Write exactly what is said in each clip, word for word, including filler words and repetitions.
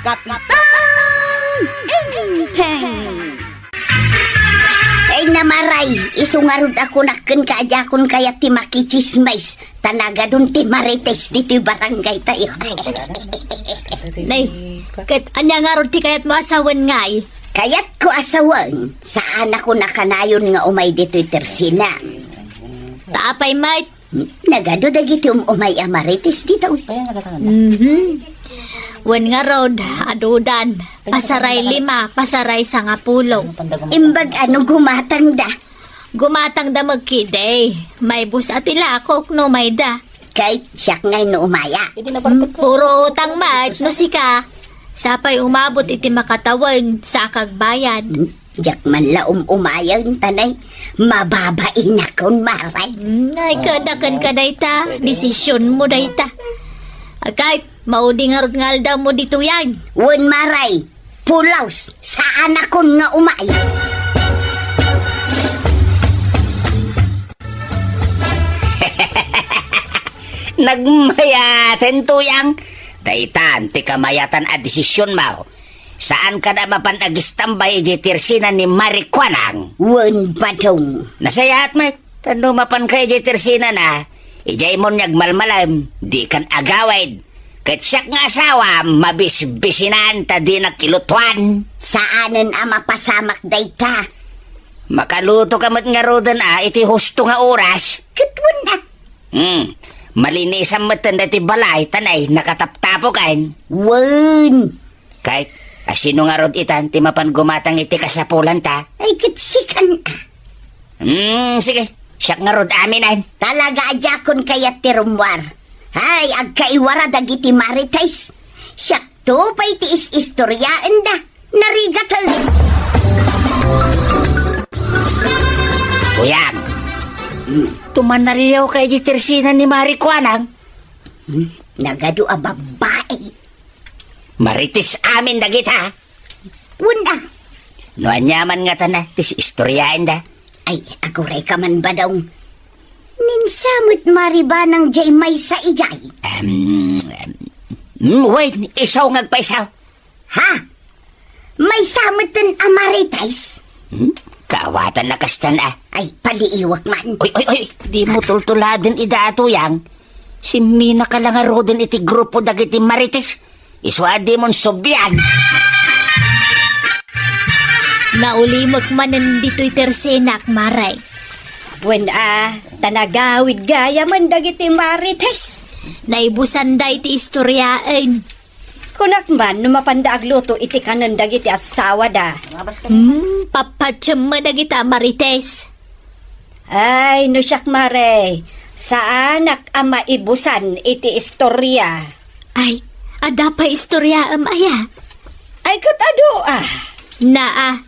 Kapitan Enteng! Ay, Maray, isu ngarud a kunak kenka a diakon kayat ti makitsismis, ta nagadun ti Marites ditoy barangay tayo. Nay, ket ania ngarud ti kayatmo a sawen ngay? Kayatko a sawen, saanakon a kanayon nga umay ditoy Tersina. Ta apay met? Nagadu dagiti um-umay a Marites ditoy. Mhm. Wen ngarud, adudan, pasaray lima, pasaray sangapulo. Imbag a no gumatangda? Gumatangda met ketdi. Maibus a ti lakok no umayda. Ket siak ngay no umaya. Mm, puro utang met no sika. Sapay umabot iti makatawen, saan ka agbayad. Diak man la um-umayen, ta nay, mababainak, Maray. Mm, ay, kada kenka dayta, desisionmo dayta. Agkay, maudi ngarud nga aldawmo ditoyen. Wen, Maray, pulos, saanakon nga umay. Nagmayaten, Tuyang. Daytan ti kamayatan a desisionmo. Saanka da mapan agistambay idiay Tersina ni Mari Kuanang. Wen, Badong. Nasayaat met, ta no mapanka idiay Tersinana, idiay mon nga agmalmalem, dikan agawid. Ket siak nga asawam, mabisbisinan ta dinak ilutuan. Saanen a mapasamak dayta. Makalutoka met ngaruden a iti husto nga oras. Ket wen a. Hmm. Malinisam metten daytoy balay, ta nay, nakataptapokan. Wen. Kay, asino ngarud itan ti mapan gumatang iti kasapulanta? Ay, ket sikan a. Hmm, sige. Siak ngarud aminen. Talaga a diakon kayat ti rummuar. Ay, agkaiwara dagiti Marites. Siak to pay ti is-istoriaenda. Narigaten. Tuyang. Hmm. Tumanaliawka idiay Tersina ni Mari Kuanang. Hmm. Nagadu a babbai. Marites amin dagita. Wen a. No aniaman ngata ti istoriaenda. Ay, agurayka man, Badong. Ninsa met Mari Banang diay maysa idiay? Em, em, mm, wen, isu nga agpayso. Ha? Maysa metten a Marites? Hmm? Kaawatan a kastan a. Ay, paliiwak man. Oy, oy, oy, dimo tultuladen ida a Tuyang. Simminaka la ngaruden iti grupo dagiti Marites. Isu a dimon sublian. Naulimek manen ditoy Tersinak, Mare. Wen a, ta nagawid gayamen dagiti Marites. Naibusanda iti istoriaen. Kunak man no mapanda agluto iti kanen dagiti assawada. Hmm, papatiem met dagita a Marites. Ay, no siak, Mare, saanak a maibusan iti istoria. Ay, adda pay istoriaem aya? Ay, ket adu a. Naa,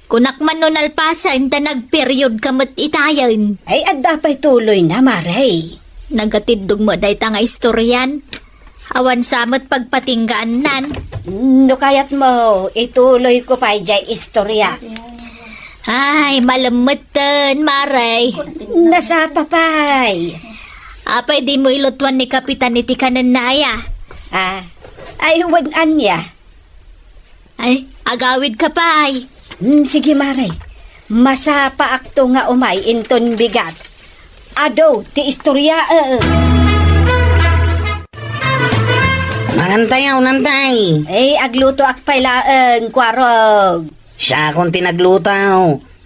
kunak man no nalpasen ta nagperiodka met itayen. Ay, adda pay tuloyna, Mare. Nagatiddog met dayta nga istorian. Awan sa met pagpatinggaannan. No kayatmo, ituloyko pay diay istoria. Ay, malem metten, Mare. Nasapa pay. Apay dimo ilutuan ni Kapitan iti kanenna aya? Ah, ay, wen ania? Ay, agawidka pay. Hmm, sige, Mare. Masapaakto nga umay inton bigat. Adu ti istoriaek. Mangantay, awnantay. Ay, aglutoak pay laeng, Kuarog. Siakon ti nagluto,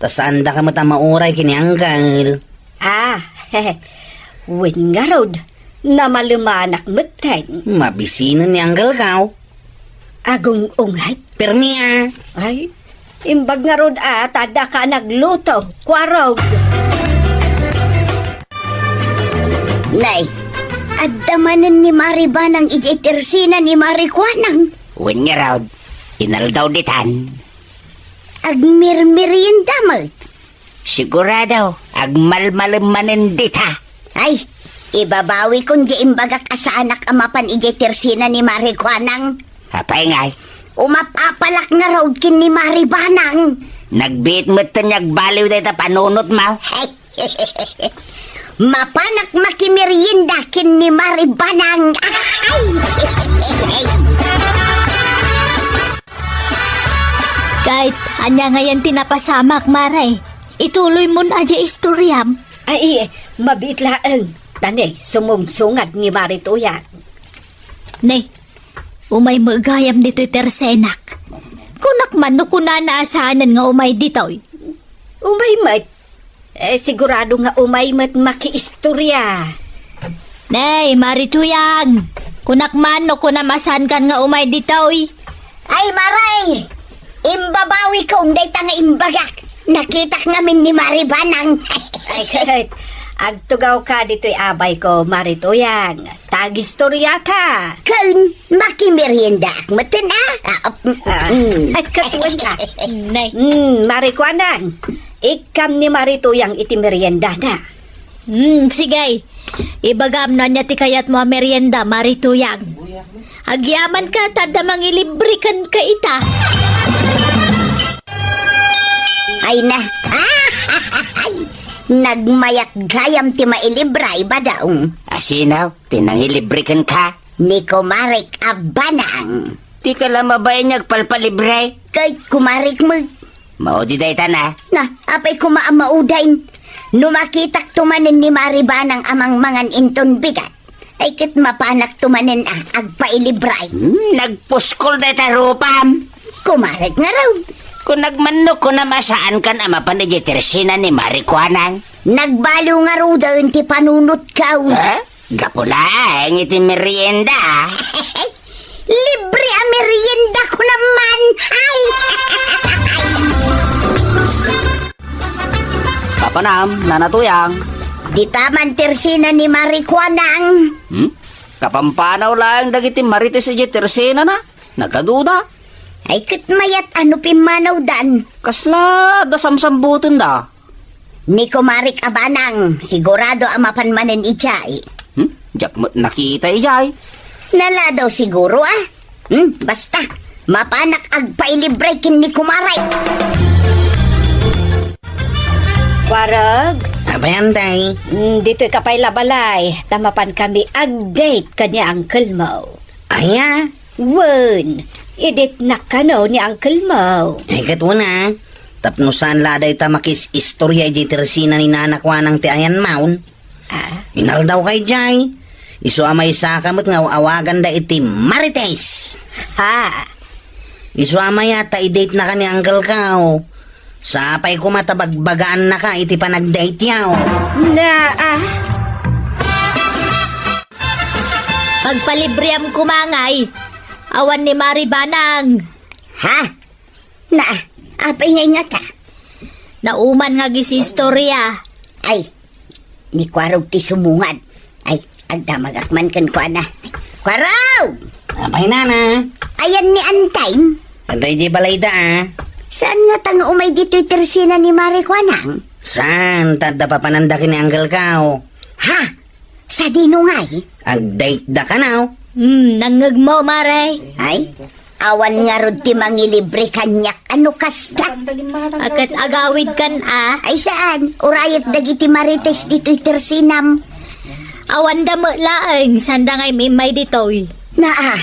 ta saandaka met a mauray ken ni Angkel. Ah, wen ngarud, namalemanak metten. Mabisinen ni Angkelko. Agung-unget. Permi a. Ay, imbag ngarud a, ta daka nagluto, Kuarog. Nay, adda manen ni Mari Banang idiay Tersina ni Mari Kuanang. Wen ngarud, inaldaw ditan. Agmirmirienda met. Sigurado, agmalmalem manen dita. Ay, ibabawikon diay imbagak a saanak a mapan idiay Tersina ni Mari Kuanang. Apay ngay? Umapapalak ngarud ken ni Mari Banang. Nagbiit metten nga agbaliw dayta panunotmo. Ay, mapanak makimerienda ken ni Mari Banang. Ay! Ania ngayen ti napasamak, Mare? Ituloymon a diay istoriam. Ay, mabiit laeng. Ta ne, sumungsungad ni Mari Tuyang. Ne, umay met gayam ditoy tersenak. Kunak man no kunana a saanen nga umay ditoy. Umay met. Eh, sigurado nga umay met makiistorya. Nay, Mari Tuyang, kunak man no kunam a saankan nga umay ditoy. Ay, Mare! Imbabawikon dayta nga imbagak. Nakitak ngamin ni Mari Banang. Ay, ket, agtugawka ditoy abayko, Mari Tuyang. Ta agistoryaka. Ken, makimeriendaak metten, a? Ah, mm, Ah, mm. Ay, ket wen ka. Nay. Hmm, Mari Kuanang, ikkam ni Mari Tuyang iti meriendana. Hmm, sige. Ibagam no ania ti kayatmo a merienda, Mari Tuyang. Agyamanka ta adda mangilibre kenka ita. Ay na. Nagmayak gayam ti mailibre, Badong. Asino ti nangilibre kenka? Ni kumarek a Banang. Dika la mabain nga agpalpalibre. Kay kumarek met. Maudi dayta na. Na, apay koma a maudayen? No makitakto manen ni Mari Banang a mangmangan inton bigat, ay ket mapanakto manen a agpailibre. Hmm, nagpuskol dayta rupam. Kumarek ngarud. Kunam man no kunam a saankan a mapan idiay tersena ni Mari Kuanang. Nagbalo ngaruden ti panunotko. Ha? Gapu laeng iti merienda. Libre a merienda ko naman. Ay! Papanam, Nana Tuyang. Dita man tersena ni Mari Kuanang. Hmm? Kapampanaw laeng dagiti marites idiay tersenana. Nagaduda. Ay, ket mayat a no pimmanawdan. Kasla adda samsambutenda? Ni kumarek a Banang, sigurado a mapan manen idiay. Hmm? Diak met nakita idiay. Naladaw siguro, a. Hmm, basta, mapanak agpailibre ken ni kumarek. Kuareg? Apay, Antay? Hmm, ditoyka pay la balay, ta mapankami ag-date ken ni uncle mo. Aya? Wen, i-date-nak kano ni uncle mo. Ay, ket wen a, tapno saan la dayta makis-istorya idiay tersena ni Nana Kuanang ti ayanmaon. Ah? Inaldawka idiay. Isu a maysaka met nga aw-awaganda iti Marites. Ha? Isu a mayat ta i-date-naka ni uncle-ko. Sapay koma ta bagbagaannaka iti panag-date-yo. Na, ah? Pagpalibream koma ngay, awan ni Mari Banang. Ha? Na, apay ngay ngata? Nauman nga agisistorya. Ay, ni Kuarog ti sumungad. Ay, agdamagak man ken kuana. Kuarog! Apay, Nana? Ayan ni Antay? Adda idiay balayda, a. Saan ngata nga umay ditoy tersena ni Mari Kuanang? Saan, ta adda papananda ken ni uncle-ko. Ha? Sadino ngay? Ag-date-da kano. Hmm, nangngegmo, Mare? Ay, awan ngarud ti mangilibre kaniak a no kasta. A ket agawidkan, a? Ay, saan? Urayek dagiti marites ditoy tersenam. Awanda met laeng, sanda ngay immay ditoy. Naa,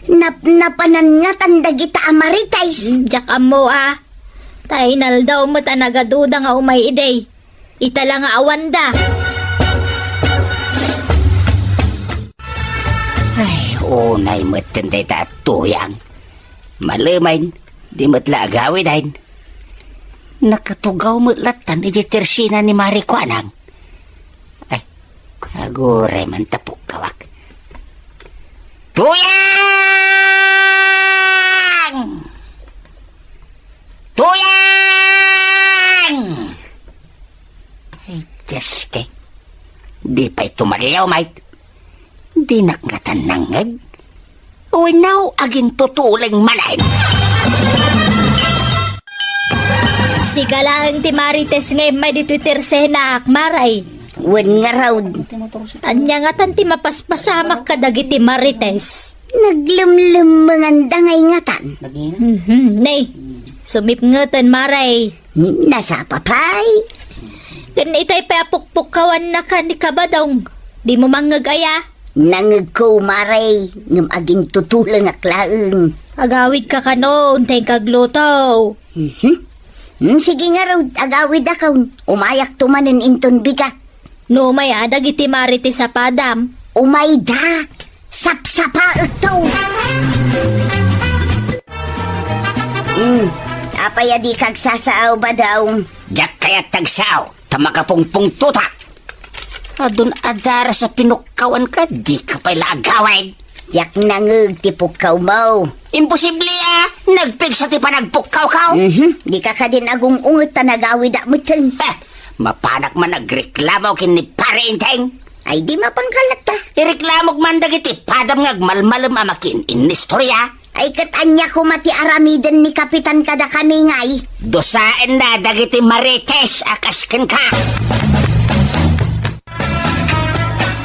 nap-, napanan ngatan dagita a marites. Hmm, diak ammo, a. Ta inaldaw met a nagaduda nga umay idi. Ita la nga awanda. Ay, unay metten dayta a Tuyang. Malemen, di met la agawiden. Nakatugaw met lattan idiay tersena ni Mari Kuanang. Ay, aguray man ta pukkawak. Tuyang! Tuyang! Ay, Diyos ko. Di pay tumalyaw, Mike. Dinak ngatan nangngeg. Wenno agintutuleng manen. Sigalaeng ti marites nga immay ditoy tersenak, Mare. Wen ngarud. Ania ngatan ti mapaspasamak kadagiti marites? Naglemlemmenganda ngay ngatan. Mhm, ne. Sumipngeten, Mare. Nasapa pay. Ken itay pay a pukpukkawannaka ni Kabadong. Dimo mangngeg aya? Nangngegko, Mare, ngem agintutulengak laeng. Agawidka kano, intay kagluto. Mhm. Hmm, sige ngarud, agawidakon. Umayakto manen inton bigat. No umay a dagiti Marites a padam. Umayda. Sapsapaekto. Hmm, apay a dika agsasao, Badong? Diak kayat ti agsao, ta makapungpungtotak. Adun adaras a pinukkawanka, dika pay la agawid. Diak nangngeg ti pukkawmo. Imposible a nagpigsa ti panagpukkawko. Mhm, dika kadin agung-unget ta nagawidak metten. Heh, mapanak man agreklamo ken ni Pare Enteng. Ay, di mapanka latta. Ireklamok man dagiti padam nga agmalmalem a makiin-innistoria. Ay, ket ania koma ti aramiden ni Kapitan kadakami ngay? Dusaenna dagiti Marites a kas kenka.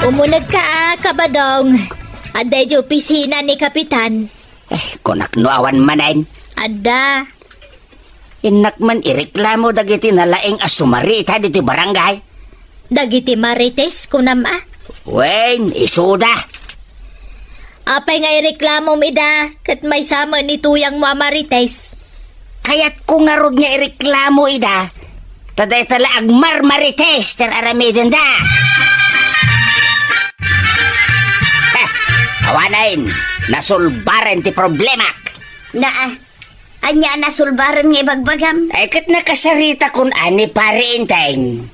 Umunegka a, Kabadong. Adda idiay opisina ni Kapitan. Eh, kunak no awan manen. Adda. Innak man ireklamo dagiti nalaing a sumarita ditoy barangay. Dagiti Marites, kunam a? Wen, isuda. Apay nga ireklamom ida, ket maysa met ni tuyangmo a Marites? Kayatko ngarud nga ireklamo ida, ta dayta la agmarmarites ti aramidenda. Heh, awanen, nasulbaren ti problemak. Naa, ania a nasulbaren nga ibagbagam? Ay, ket nakasaritakon a ni Pare Enteng.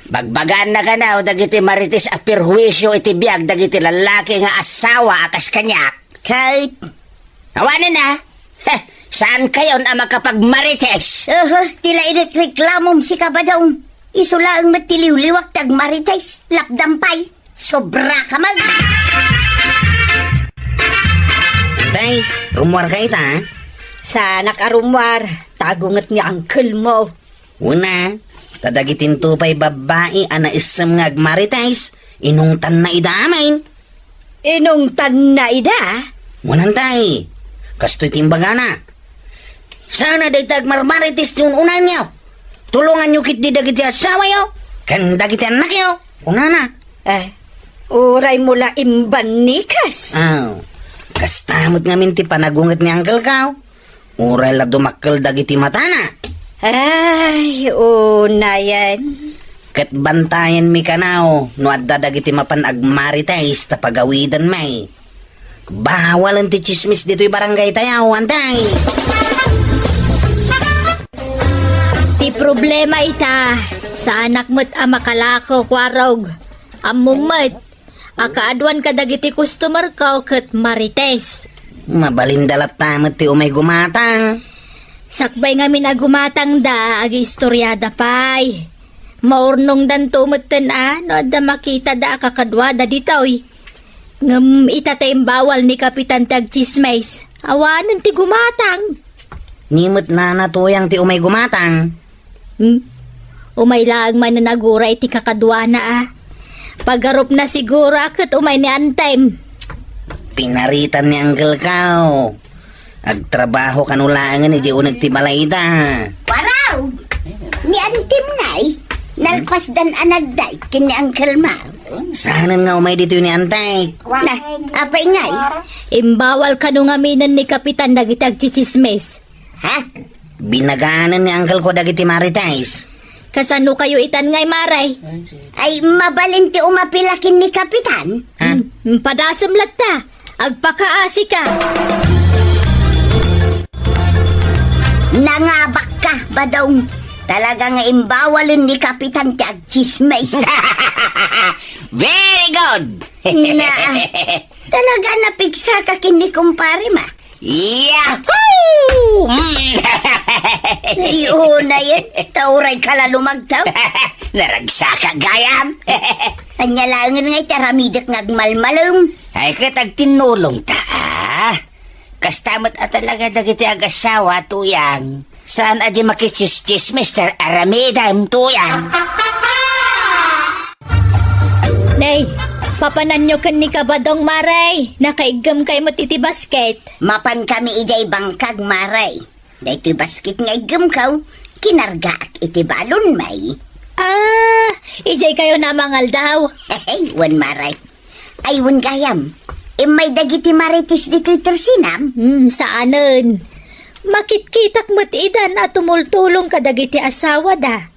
Bagbaganna kano dagiti Marites a perhuisio iti biag dagiti lallaki nga asawa a kas kaniak. Ket? Awanen a? Heh, saankayon a makapagmarites? Aha, ti la irekreklamom, si Kabadong. Isu laeng met ti liwliwak ti agmarites. Lapdam pay. Sobra ka man! Tay, rummuarka ita, a? Saanak a rummuar, ta agunget ni uncle mo. Wen a, ta dagitinto pay babbai a naissem nga agmarites, inungtanna ida amin. Inungtanna ida? Wen a tay, kastoy ti imbagana. Saan a dayta agmarmarites ti un-unanyo. Tulonganyo ketdi dagiti asawayo, ken dagiti annakyo, kunana. Eh, uray mo la imbannikas. Aw, kasta met ngamin ti panagunget ni uncle ko. Uray la dumakkel dagiti matana. Ay, unayen. Ket bantayenmi kano no adda dagiti mapan agmarites ta pagawidenmi. Bawalen ti tsismis ditoy barangay tayo, antay! Ti problema ita, saanak met a makalako, Kuarog. Ammom met, a kaaduan kadagiti customer ko ket marites. Mabalinda latta met ti umay gumatang. Sakbay ngamin a gumatangda, agiistoriada pay. Maurnongdanto metten a no adda makitada a kakaduada ditoy. Ngem ita ta imbawal ni Kapitan ti agtsismis, awanen ti gumatang. Ni met nana Tuyang ti umay gumatang. Hmm? Umay laeng manen agura iti kakaduana a. Pagarupna siguro a ket umay ni Antem. Pinaritan ni Uncle Kao. Agtrabaho kano laengen idiay uneg ti balayda. Waraw! Ni Antem ngay, nalpasdan a nagdayeg ken ni Uncle Mau. Saanen nga umay ditoy ni Antem? Na, apay ngay? Imbawal kano ngaminen ni Kapitan dagiti agtsitsismis. Ha? Binaganen ni Uncle ko dagiti marites. Kasano kayo itan ngay, Mare? Ay, mabalin ti umapila ken ni Kapitan? Ha? Hmm, padasem latta. Agpakaasi ka. Nangabak ka, Badong. Talaga nga imbawalen ni Kapitan ti agtsismis. Very good! Na, talaga napigsa ka ken ni kumpare ma. Yahoo! Mm. Ay, unayen. Ta uray ka la lumagtaw. Naragsaka gayam. Ania laengen nga iti aramidek nga agmalmalem. Ay, ket agtinnulong ta, a. Kasta met a talaga dagiti agasawa, Tuyang. Saan a di makitsismis ti aramidem, Tuyang. Nay, papananyo ken ni Kabadong, Mare. Nakaiggem kay met iti basket. Mapan kami idiay bangkag, Mare. Daytoy basket nga iggemko, kinargaak iti balon, may. Ah, idiay kayo namangaldaw? Hehe, wen, Mare. Ay, wen gayam. Immay dagiti marites ditoy tersinam? Hmm, saanen. Makitkitak met idan a tumultulong kadagiti asawada.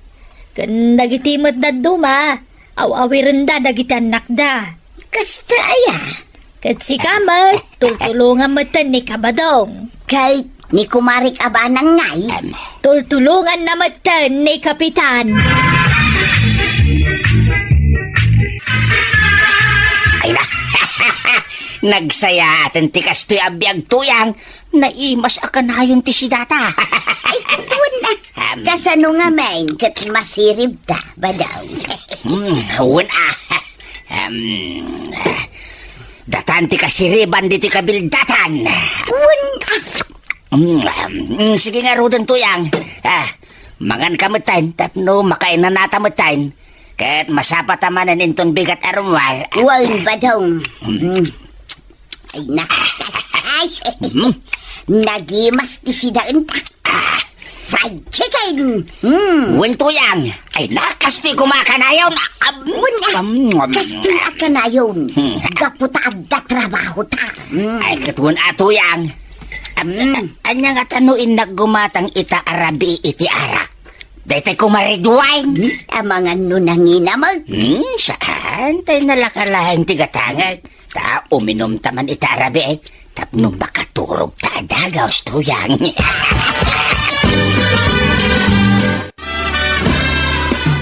Ken dagiti met dadduma, aw-awirenda dagiti annakda. Kasta aya? Ket sika met, tultulongam metten ni Kabadong. Ket ni Kumarik Abanang ngay? Em. Tultulonganna metten ni Kapitan. Ay na. Nagsayaaten ti kastoy a biag, Tuyang. Naimas a kanayon ti sidata. Ay, ket wen a. Em. Kasano ngamin ket masiribta, Badong? Hmm, wen a. Em, datan ti kasiriban ditoy kabildatan. Wen a. Mm, mm, sige ngaruden, Tuyang. Ah, manganka metten tapno makainanata metten. Ket masapata manen inton bigat a rummuar. Wen, Badong. Mm. Ay na. Ay. Mm. Nagimas ti sidaenta. Fried chicken. Mm. Wen, Tuyang. Ay, na, kastoy koma a kanayon. Am, Wen a. Am, am. Kastoy a kanayon. Hmm. Gapu ta adda trabahota. Mm. Ay, ket wen a, Tuyang. Am, Mm. ania ngata no innak gumatang ita a rabii iti arak? Daytay koma red wine. Hmm, amangan no nanginamag. Hmm, saan? Tay nalakalaeng ti gatangek. Ta uminumta man ita a rabii, eh. Tapno makaturogta a dagaw, Tuyang.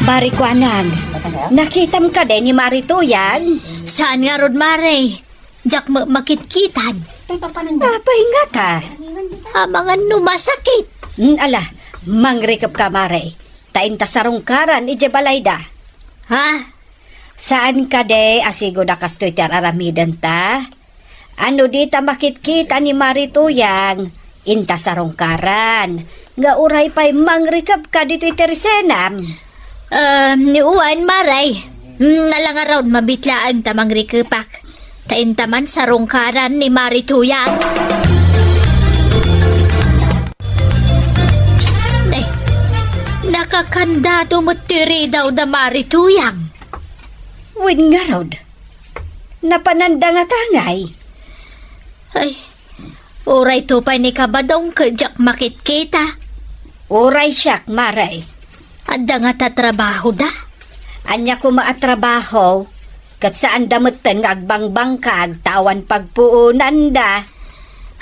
Barikuanag, nakitam kadi ni Mari Tuyang? Saan ngarud, Mari. Diak met makitkitan. Apay ngata? Amangan no masakit. Hmm, ala, mangrikepka, Mari. Ta inta sarungkaran idiay balayda. Ha? Saan kadi a sigud a kastoy ti ar-aramidenta? Ano dita makitkita ni Mari Tuyang, inta sarungkaran, nga uray pay mangrikepka ditoy tersenam? Um, wen, Mari. Hmm, ala ngarud, mabitlaeng ta mangrikepak. Ta inta man sarungkaran ni Mari Tuyang. Ay, nakakandado met ti ridaw da Mari Tuyang. Wen ngarud, napananda ngata ngay? Ay, uray to pay ni Kabadong ket diak makitkita. Uray siak, Mari. Adda ngata trabahoda? Ania koma a trabaho? Ket saanda metten nga agbangbangkag ta awan pagpuonanda.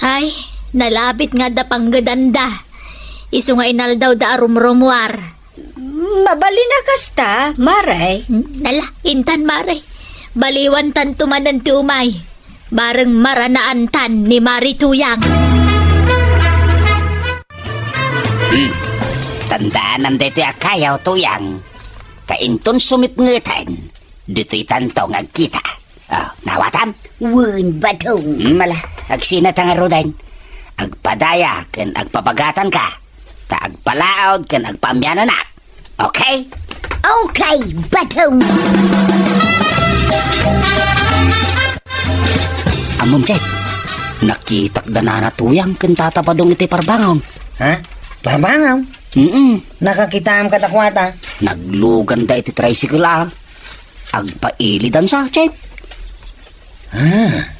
Ay, nalabit nga adda panggedanda. Isu nga inaldawda a rumrummuar. Mabalin a kasta, Mari. Hmm, ala, intan, Mari. Baliwantanto manen ti umay. Bareng maranaantan ni Mari Tuyang. Hmm. Tandaanam daytoy a kayo, Tuyang. Ta inton sumipngeten, ditoytanto nga agkita. Oh, nawatam? Wen, Badong. Hmm, ala, agsinata ngaruden. Agpadaya ken agpabagatanka. Ta agpalaod ken agpaammiananak. Okay? Okay, Badong. Ammom, Chet, nakitak da Nana Tuyang ken Tata Badong iti parbangon. Ha? Parbangon? Mm-mm. Nakakitaam kadakuada? Nagluganda iti tricycle, a. Agpailidansa, Chet. Ah,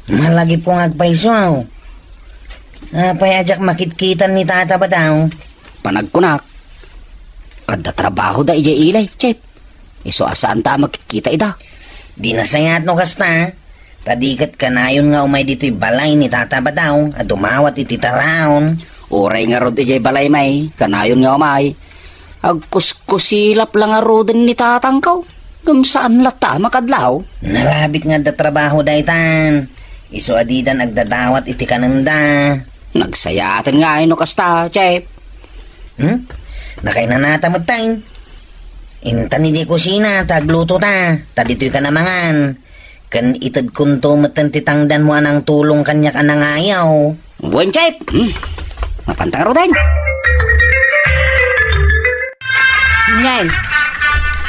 malagipko nga agpayso, aw. Apay a diak makitkitan ni Tata Badong? Panagkunak, adda trabahoda idiay ili, Chet. Isu a saanta a makitkita ida. Di nasayaat no kasta, ta di ket kanayon nga umay ditoy balay ni Tata Badong a dumawat iti taraon. Uray ngarud idiay balay met, kanayon nga umay. Agkuskusilap la ngaruden ni tatangko. Ngem saan latta a makadlaw. Nalabit nga adda trabaho daytan. Isu a didan agdadawat iti kanenda. Nagsayaaten ngay no kasta, Chef. Hmm? Nakainanata metten. Intan idiay kusina, ta aglutota, ta ditoyka a mangan. Ken itedkonto metten ti tangdanmo a nangtulong kaniak a nangayaw. Wen, Chef. Hmm. Mapanta ngaruden. Ngay.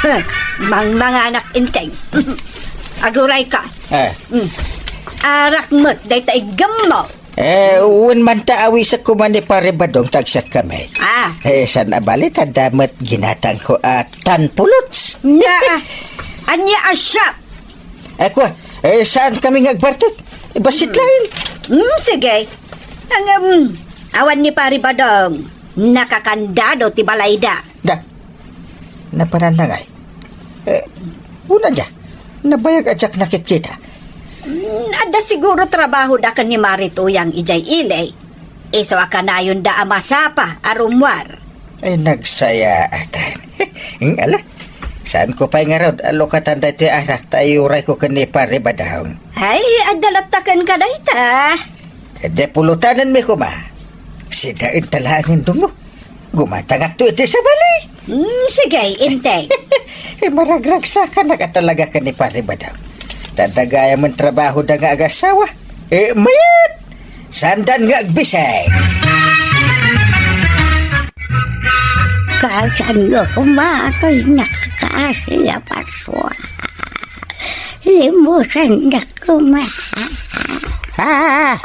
Huh. Mangmanganak, Enteng. Agurayka. Eh. Hmm. Arak met dayta iggemmo. Eh, wen man ta awisekko man ni Pare Badong, tagsakkami. Ah. Eh, saan a bali, adda met ginatangko a tan pulots. Nga, ania a siak? Eh, kua, eh, saankami nga agbartek? Eh, bassit laeng. Hmm, sige. Ang, um, Awan ni Pari Badong, nakakandado ti balayda. Da, napananna ngay. Eh, una dia, nabayag a diak nakitkita. Mm, adda siguro trabahoda ken ni Mari Tuyang idiay ili. Isu a kanayonda a masapa a rummuar. Ay, nagsayaatan. Ala, saanko pay ngarud a lukatan daytoy anak ta ayurayko ken ni Pari Badong. Ay, adda latta kenka dayta. Ket di pulutanenmi koma. Sinaen ta laengen dungo. Gumatangakto iti sabali. Hmm, sige, integ. Eh, maragragsakanak a talaga ken ni Pari Badong. Ta dagayam trabahoda nga agasawa. Eh, mayat! Saandan nga agbisay. Kasanyo koma toy nakakaasi a Pasua. Limusandak koma. Ah,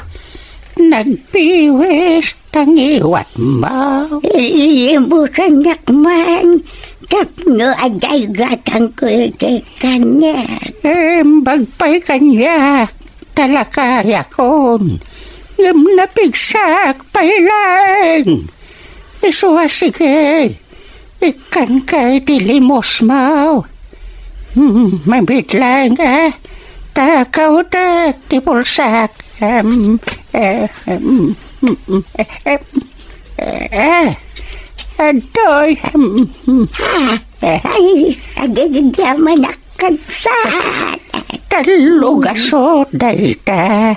nagpiwis ta ngiwatmo. Limusandak man tapno adda gatangko iti kaniak. Imbag pay kaniak, ta lakayakon, ngem napigsak pay laeng. Isu a sige, ikkanka iti limosmo. Hmm, mabiit laeng, eh, ta kautek ti pulsak. Em, eh, em, mm, mm, eh, em, eh, eh, adoy, em, mm, eh. Ay, agigidamanak, kabsat. Tallo gasut dayta.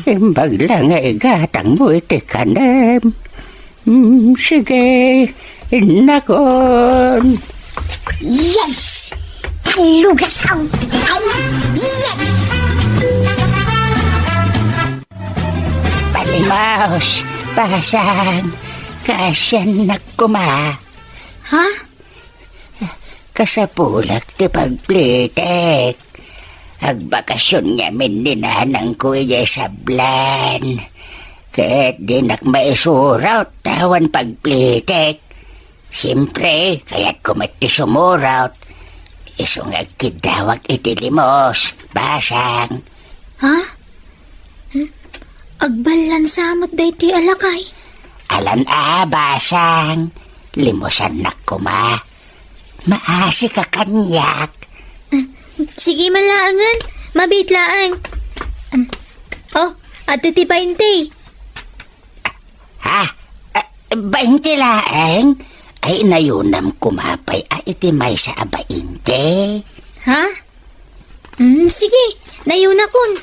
Imbag la nga igatangmo iti kanem. Mm, sige, innakon. Yes! Tallo gasut! Ay, yes! Palimos, Basang, kaasiannak koma. Ha? Kasapulak ti pagplitek. Agbakasion ngamin ni nanangko idiay sablan. Ket dinak maisurat ta awan pagplitek. Siempre, kayatko met ti sumurat. Isu nga agkiddawak iti limos, Basang. Ha? Hmm? Agballansa met daytoy a lakay? Alan a, Basang. Limusannak koma. Maasika kaniak. Hmm, sige man laengen. Mabiit laeng. Hmm. Oh, adto ti bainte. Ha? Ah, bainte laeng? Ay, nayunam koma pay a iti maysa a bainte. Ha? Mm, sige, nayunakon.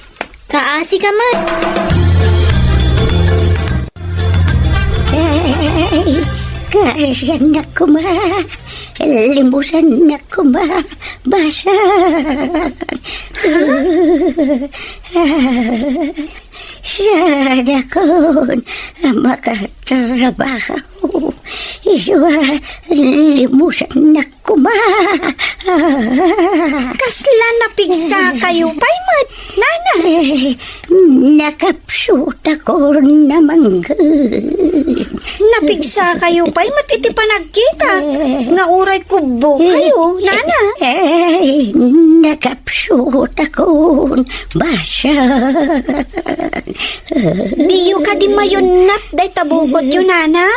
Kaasika met. Ay, kaasiannak koma. Limusannak koma. Basta. Sadakon a makatrabaho. Isu a limusannak koma. Kasla napigsakayo pay met, nana? Eh, nakapsutakon a mangged. Napigsakayo pay met iti panagkita nga uray kubbokayo, nana? Eh, nakapsutakon, Basang. Diyo kadi mayunnat dayta bukotyo, nana?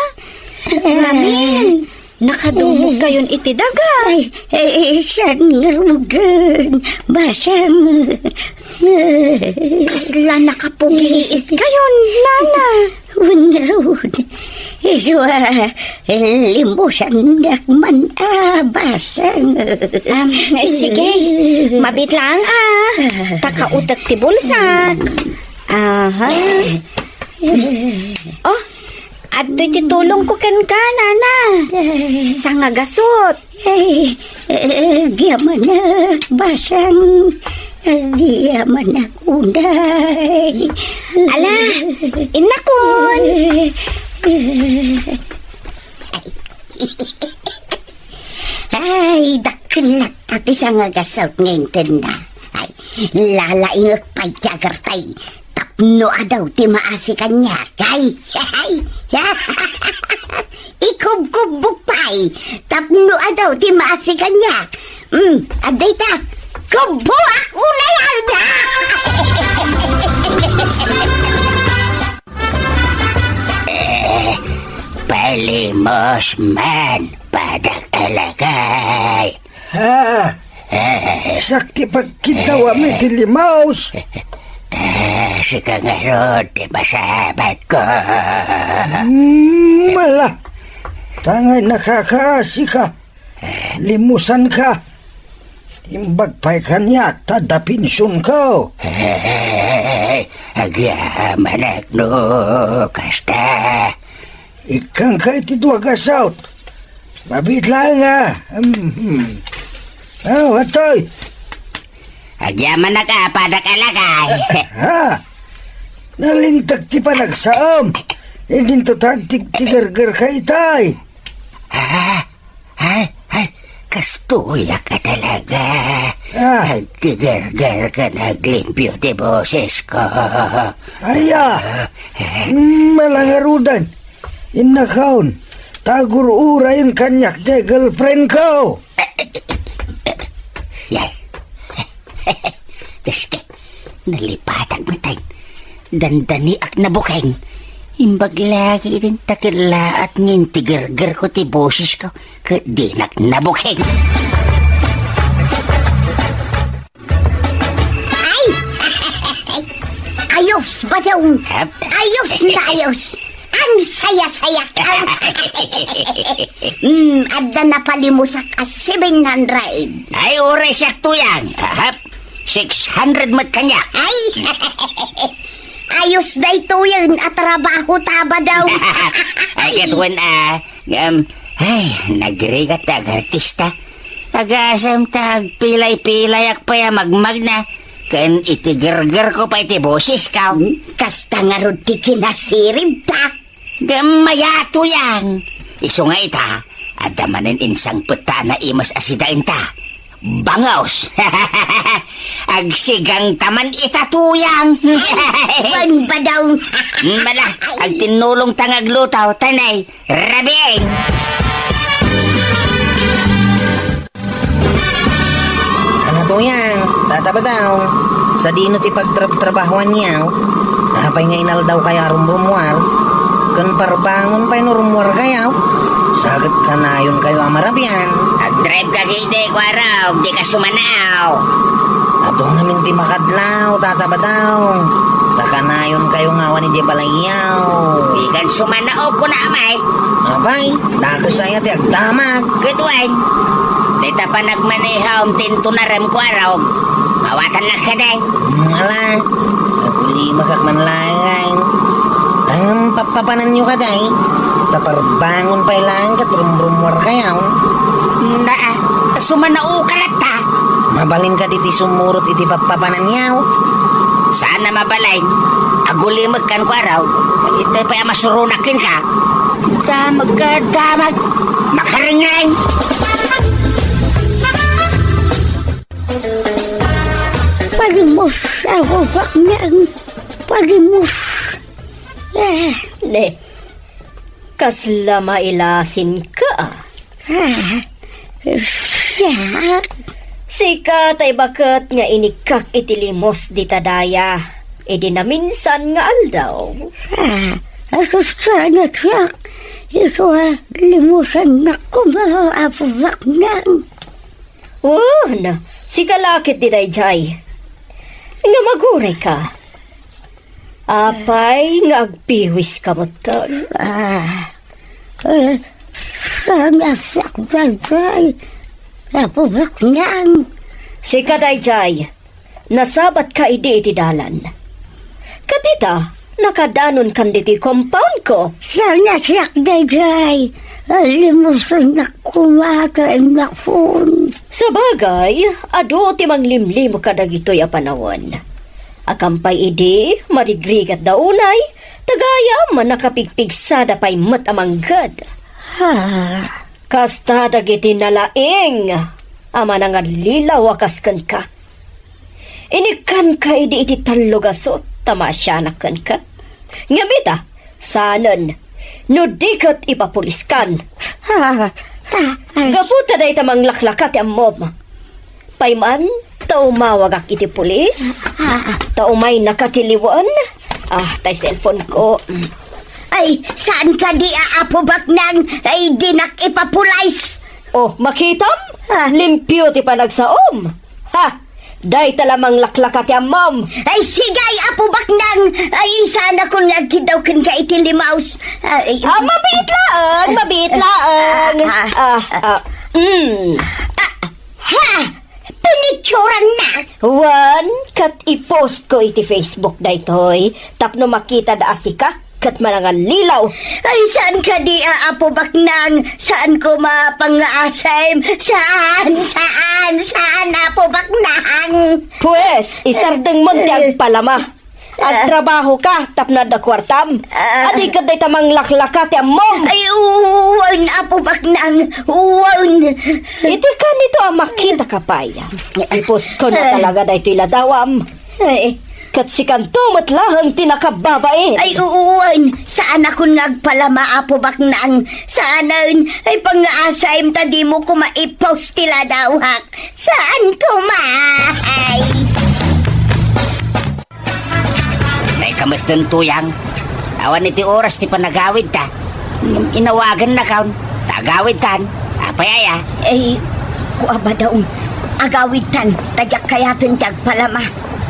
Ngamin, nakadumogkayon iti daga. Ay, ay, saan ngaruden, Basang? Kasla nakapugiitkayon, nana. Wen ngarud, isu a limusannak man a, Basang. Am, sige, mabiit laeng a. Ta kautek ti bulsak. Aha. Oh, adtoy ti tulongko kenka, nana. Sangagasut. Ay, eh, agyamanak, Basang. Agyamanak unay. Ala, innakon. Ay, dakkel latta ti sangagasut nga intedna. Ay, lalaingek pay ti agartay tapno adaw ti maasi kaniak. Ay, ay, ikubkubbok pay tapno adaw ti maasi kaniak. Mm, adda ita, kubboak unay, Alda! Palimos man, padak a lakay. Ha? Eh. Siak ti pagkiddawam iti limos. Ah, sika ngarud ti masabatko. Hmm, ala. Tangay nakakaasika. Limusanka. Imbag pay kaniak ta adda pensionko. Ay, agyamanak no kasta. Ikkanka iti dua gasut. Mabiit laeng a. Mhm. Oh, atoy. Agyamanak a, padak a lakay. Ha? Nalintag ti panagsaom. Idinto ta agtigtigergerka itay. Ah, Ay, ay, kastoyak a talaga. Ah. Agtigerger ken aglimpio ti bosesko. Aya, malangarudan. Innakaon, ta agur-urayen kaniak ti girlfriendko. Yay. Dios ko, nalipatak met. Dandaniak nabukeng. Imbag lagi iti inta ket laat nga intigergerko ti bosesko ket dinak nabukeng. Ay! Ayos, Badong! Hap? Ayos na ayos! Ang saya-saya! Hmm, adda napalimusak a seven hundred. Ay, uray siak, Tuyang. Ahap. Six hundred met kaniak. Ay! Ayos daytoyen a trabaho ta, Badong. Ay, ket wen, ah, ngem, ay, nagrigat ti agartista. Agasem ta agpilay-pilayak pay a magmagna. Ken itigergerko pay ti bosesko. Hmm, kasta ngarud ti kinasiribta. Ngem mayat, Tuyang. Isu nga ita, adda manen insangpet ta a naimas a sidaenta. Bangaws. Agsigangta man ita, Tuyang. Ay, Badong. Mala, agtinnulong ta nga agluto, tanay, rabiin. Ano, Tuyang, Tata Badong, sadino ti pagtrabtrabahoanyo? Apay nga inaldawkayo a rumrummuar? Ken parbangon pay no rummuarkayo, sa ket kanayonkayo a marabian. Agdrive ka ketdi, Kuarog, dika sumanao. Adu ngamin ti makadlaw, Tata Badong. Ta kanayonkayo nga awan idiay balayyo. Dikan sumanao, kuna, Amay. Apay, dakes aya ti agdamag. Ket wen, dayta panagmaneham ti intunarem, Kuarog. Awatannak kadi. Hmm, ala, agulimakak man laeng. Ngem pappapananyo kadi, ta parbangon pay laeng ket rumrummuarkayo. Naa, sumanaoka latta. Mabalin kadi ti sumurot iti pappapananyo? Saan a mabalin. Agulimekkan, Kuarog. Itay pay a masuronak kenka. Damagka, damag. Makarengreng. Palimus, ako baknang. Palimus. Ah. Ne, kasla mailasinka. Ah, siak? Sika tay baket nga inikkak iti limos dita daya, idi naminsan nga aldaw. Ah, asusana siak, isu a limusannak koma, Apo Baknang. Oh, na, sika la ket ti daydiay. Nga magurayka. Apay nga agpiwiska metten? Ah, eh, saan a siak daydiay, Apo Baknang? Sika daydiay, nasabatka idi iti dalan. Ket ita, nakadanonkan ditoy compoundko. Saan a siak daydiay, limusannak koma ta innakon. Sabagay, adu ti manglimlimu kadagitoy a panawen. Akan pay idi, marigrigatda unay, ta gayam nakapigpigsada pay met a mangged. Ha? Kasta dagiti nalaing a manangallilaw a kas kenka. Inikkanka idi iti tallo gasut ta maasianak kenka. Ngem ita, saanen, no di ket ipapuliskan. Ah, ah, ah. Gapu ta dayta manglaklaka ti ammom. Pay man, ta umawagak iti pulis. Ah, ah. Ta umaynaka ti liwen. Ah, tay cellphone ko. Ay, saan kadi a, Apo Baknang? Ay, dinak ipapulis. Oh, makitam? Ah. Limpio ti panagsaom. Ha! Dayta la manglaklaka ti ammom. Ay, sige, Apo Baknang. Ay, saanakon nga agkiddaw kenka iti limaus. Ay, Ah, mabiit laeng, mabiit laeng. Ah, ah, Ah, ah. Ah, mm. Ah, ha! Pinicturanna! Wen, ket i-post ko iti Facebook daytoy tapno makitada a sika ket manangallilaw. Ay, saan kadi a, Apo Baknang? Saan ko mapangasim? Saan? Saan? Saan, Apo Baknang? Pues, isardengmon ti agpalama. Agtrabaho ka tapno adda kuartam. Ah. Adi ket dayta manglaklaka ti ammom. Ay, wen, Apo Baknang, wen. Iti kanito a makita ka pay. I-post ko na talaga daytoy ladawam. Ay. Ket sikanto met laeng ti nakababain. Ay, wen, saanakon nga agpalama, Apo Baknang. Saanen, ay, pangasim ta dimo koma i-post ti ladawak. Saan koma? Ay. Dayta metten, Tuyang. Awan iti oras ti panagawidta. Ngem inawagannakon ta agawidtan. Apay aya? Ay, kua, Badong. Agawidtan, ta diak kayaten ti agpalama.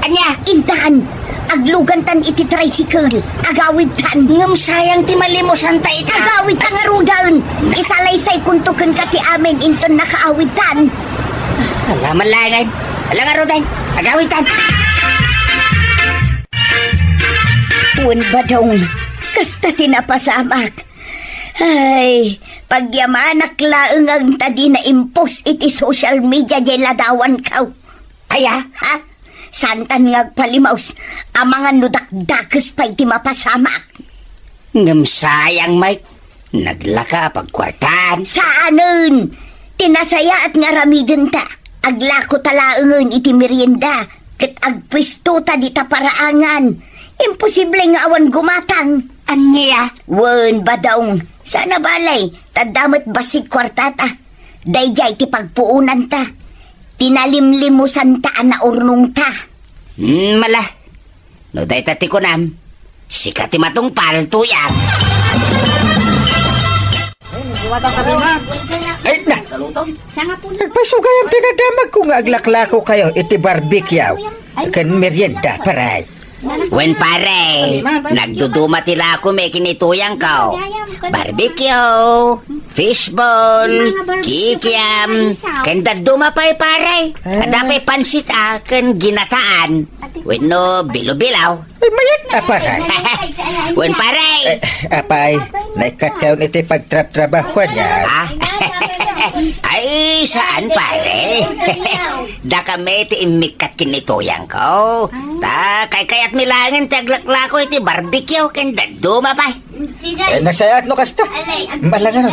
Ania? Intan, aglugantan iti tricycle. Agawidtan. Ngem sayang ti malimusanta ita. Agawidtan ngaruden. Isalaysaykonto kenka ti amin inton nakaawidtan. Ala, malangen. Ala ngaruden. Agawidtan. Wen, Badong, kasta ti napasamak. Ay, pagyamanak laeng ta di na-impost iti social media diay ladawanko. Aya? Ha? Saantan nga agpalimaus amangan no dakdakes pay ti mapasamak. Ngem sayang, Mike. Naglaka a pagkuartaan. Saanen! Ti nasayaat nga aramidenta, aglakota laengen iti merienda, ket agpuestota dita paraangan. Imposible nga awan gumatang. Ania? Wen, Badong, saan a bale, ta adda met bassit kuartata. Daydiay ti pagpuonanta. Ti nalimlimusanta a naurnongta. Hmm, mala. No dayta ti kunam, sika ti matungpal, Tuyang. Ay, na! Nagpasugayam ti nadamagko nga aglaklako kayo iti barbecue ken merienda, paray. Wen, pare, nagduduma ti lako mi ken ni Tuyangko. Barbecue, fishball, kikiam, ken dadduma pay, pare. Adda pay pansit a ken ginataan. Wenno bilo-bilaw. Ay, mayat a, pare. Wen, pare. Eh, apay, naikkat kayon iti pagtrabtrabahuan niya. Ah? Ay, saan, pare? Dakami ti immikkat ken ni Tuyangko. Ta, kaykayatmi laengen ti aglaklako iti barbecue ken dadduma pay. Eh, nasayaat no kasta. Malangan.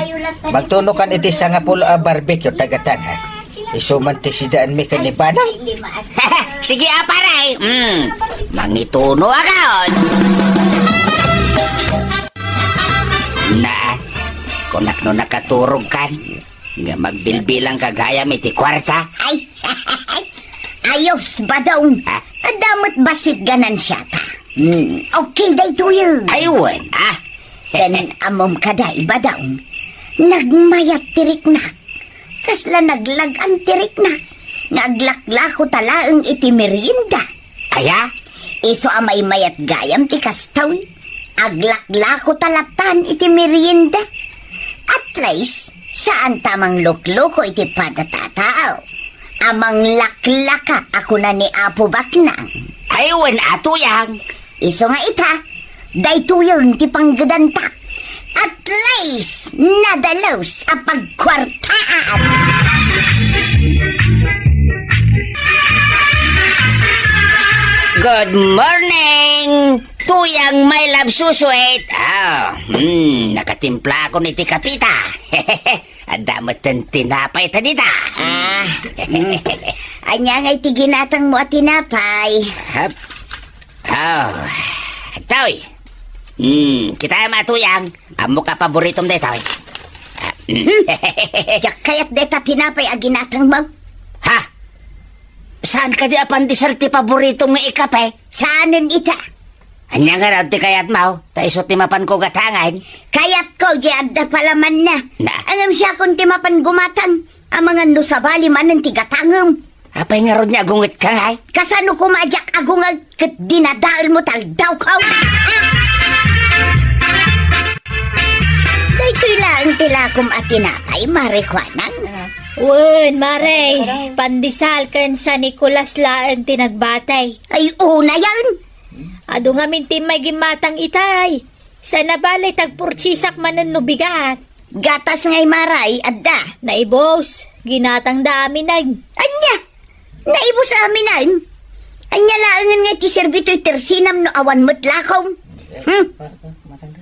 Magtunokan iti sangapulo a barbecue, tagatanga. Isu man ti sidaanmi ken ni Banang. Sige, a, pare. Mm. Mangituno a kaon. Na, kunak no nakaturog kan, nga magbilbilang ka gayam iti kuarta. Ay, ayos, Badong. Ah? Adda met bassit ganansiata. Hmm, okay daytoyen. Ay, wen, ah. Ken ammom kadi, Badong, nagmayat ti riknak. Kasla naglag-am ti riknak nga aglaklakota laeng iti merienda. Aya? Isu a maymayat gayam ti kastoy. Aglaklakota latta iti merienda. At least, saanta a manglukloko iti pada ti tao a manglaklaka a kuna ni Apo Baknang. Ay, wen a, Tuyang. Isu nga ita, daytoyen ti panggedanta. At least, nadalus a pagkuartaan. Good morning, Tuyang, my love, so sweet. Ah, hmm, nakatimplakon iti kapita. Adda metten tinapay ta dita. Ah, mm. Ania ngay ti ginatangmo a tinapay? Hap. Oh, toy. Hmm, kita, a Tuyang. Ammok a paboritom daytoy. Ah, mm. Hmm. Diak kayat dayta tinapay a ginatangmo. Ha? Saan kadi a pandesert ti paboritom nga ikape? Saanen ita? Ania ngarud ti kayatmo? Ta isu ti mapanko gatangen. Kayatko, di adda palamanna. Na. Ngem siakon ti mapan gumatang. Amangan no sabali manen ti gatangem. Apay ngarud nga agungetka, ngay? Kasano koma a diak agungeg ket dinadaelmo ti aldawko? Ah! Daytoy laeng ti lakom a tinapay, Mare Kuanang. Wen, Mare, pandesal ken San Nicolas laeng ti nagbatay. Ay, unayen! Adu ngamin ti immay gimmatang itay. Sana bale ti agpursisak manen no bigat. Gatas ngay, Mare, adda. Naibus, ginatangda aminen. Ania? Naibus aminen? Ania laengen nga ti serbi toy tersinam no awan met lakom? Hmm?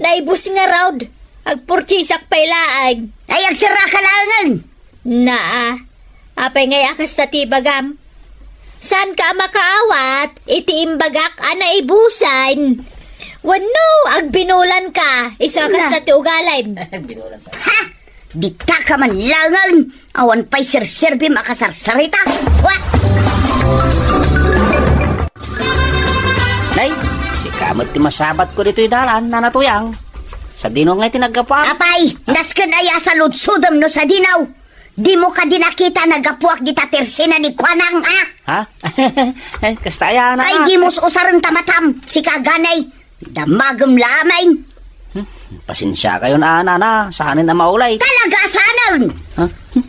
Naibus ngarud, agpursisak pay laeng. Ay, agserraka laengen. Naa, apay ngay a kasta ti ibagam? Saanka a makaawat iti imbagak a naibusan? Wenno, agbinulanka, isu a kasta ti ugalim? Agbinulan sa. Ha? Dita ka man laengen, awan pay serserbim a kasarsarita. Wa! Nay, sika met ti masabatko ditoy dalan, Nana Tuyang. Sadino ngay ti naggapuak? Apay, nasken aya a saludsodem no sadino? Dimo kadi nakita naggapuak dita tersina ni Kuanang, a? Ha? Ay, kasta aya, Nana. Ay, dimo usaren ta matam, sika ganay. Damagem laeng. Hmm, pasensiakayon, Nana, sanen a maulay. Talaga, sanen! Ha? Hmm,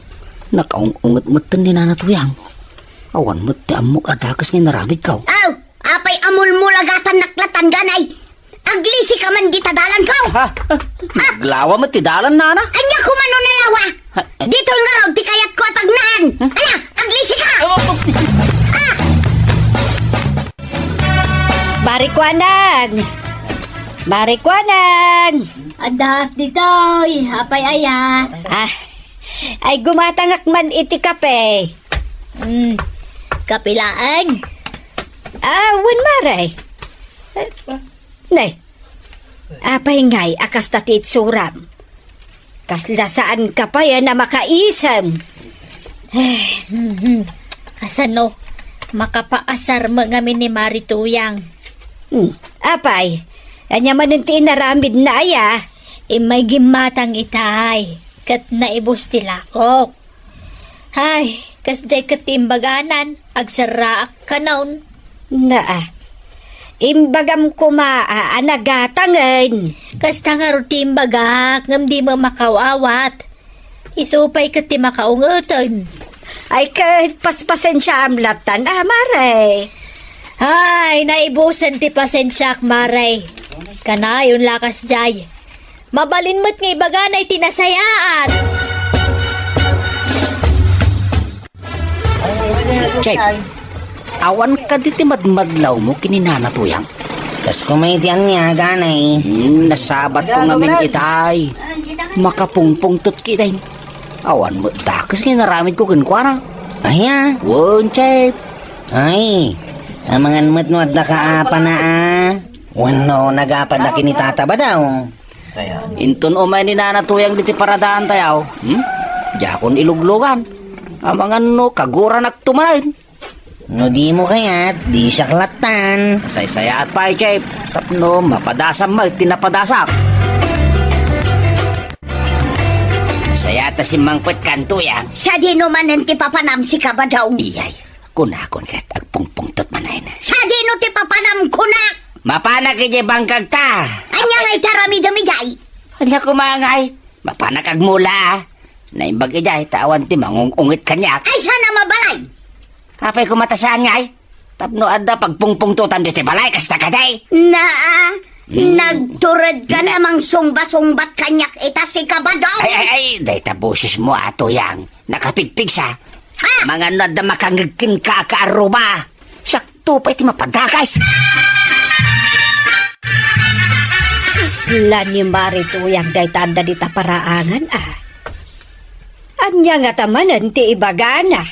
nakaung-unget metten ni Nana Tuyang. Awan met ti ammok a dakes nga inaramidko. Aw, apay a mulmulagatannak latta, ganay? Aglisika man dita dalanko! Ha? Naglawa met ti dalan, Nana? Ania koma no nalawa? Ha? Ditoy ngarud ti kayatko a pagnaen! Ala, aglisika! Oh, oh. Ah! Mare Kuanang! Mare Kuanang! Addaak ditoy, apay aya? Ah, ay gumatangak man iti kape. Mm, kape laeng? Ah, wen, Mare. Nay, apay ngay a kasta ti itsuram? Kasla saanka pay a makaisem. Eh, mhm. Kasano? Makapaasar met ngamin ni Mare Tuyang. Hmm. Apay, ania manen ti inaramidna aya? Immay gimmatang itay, ket naibus ti lakok. Ay, kasdiay ket ti imbaganan, agserraak kanon. Naa, imbagam koma a, a nagatangen. Kasta ngarud ti imbagak, ngem dimo makaw-awat. Isu pay ket ti makaungeten. Ay, ket paspasensiaam lattan, a, Mare. Ay, naibusen ti pasensiak, Mare. Kanayon la kasdiay. Mabalin met nga ibaganay ti nasayaat. Chef, awan kadi ti madmadlawmo ken ni Nana Tuyang? Kas kumay ti ania, ganay. Hmm, nasabatko ngamin itay. Makapungpungtot ketdi. Awan met dakes nga inaramidko kenkuana. Aya? Wen, Chef. Ay, amangan met no adda ka apana a. Wenno, nagapadda ken ni Tata Badaw. Inton umay ni Nana Tuyang ditoy paradaantayo, hmm? Diakon iluglugan. Amangan no kaguraanakto manen. No dimo kayat, di siak lattan. Masaysayaat pay, Chef, tapno mapadasam met ti napadasak. Sayaat a simmangpet kan Tuyang. Sadino manen ti papanam, sika Badaw? Iyay, kunakon ket agpungpungtot manen. Sadino ti papanam, kunak? Mapanak idiay bangkagta. Ania ngay ti aramidem idiay? Ania koma ngay? Mapanak agmula. Naimbag idiay ta awan ti mangung-unget kaniak. Ay, saan a mabalay? Apay koma ta saan ngay? Tapno adda pagpungpungtotan ditoy balay, kasta kadi? Naa, hmm, nagturedka na mangsungba-sungbat kaniak ita, sika Badaw. Ay, ay, ay, dayta bosesmo, a Tuyang. Nakapigpigsa. Ha? Amangan no adda makangeg kenka a kaarruba. Siakto pay ti mapadakas. Kasla ni Mare Tuyang dayta adda dita paraangan, a. Ania ngata manen ti ibagana?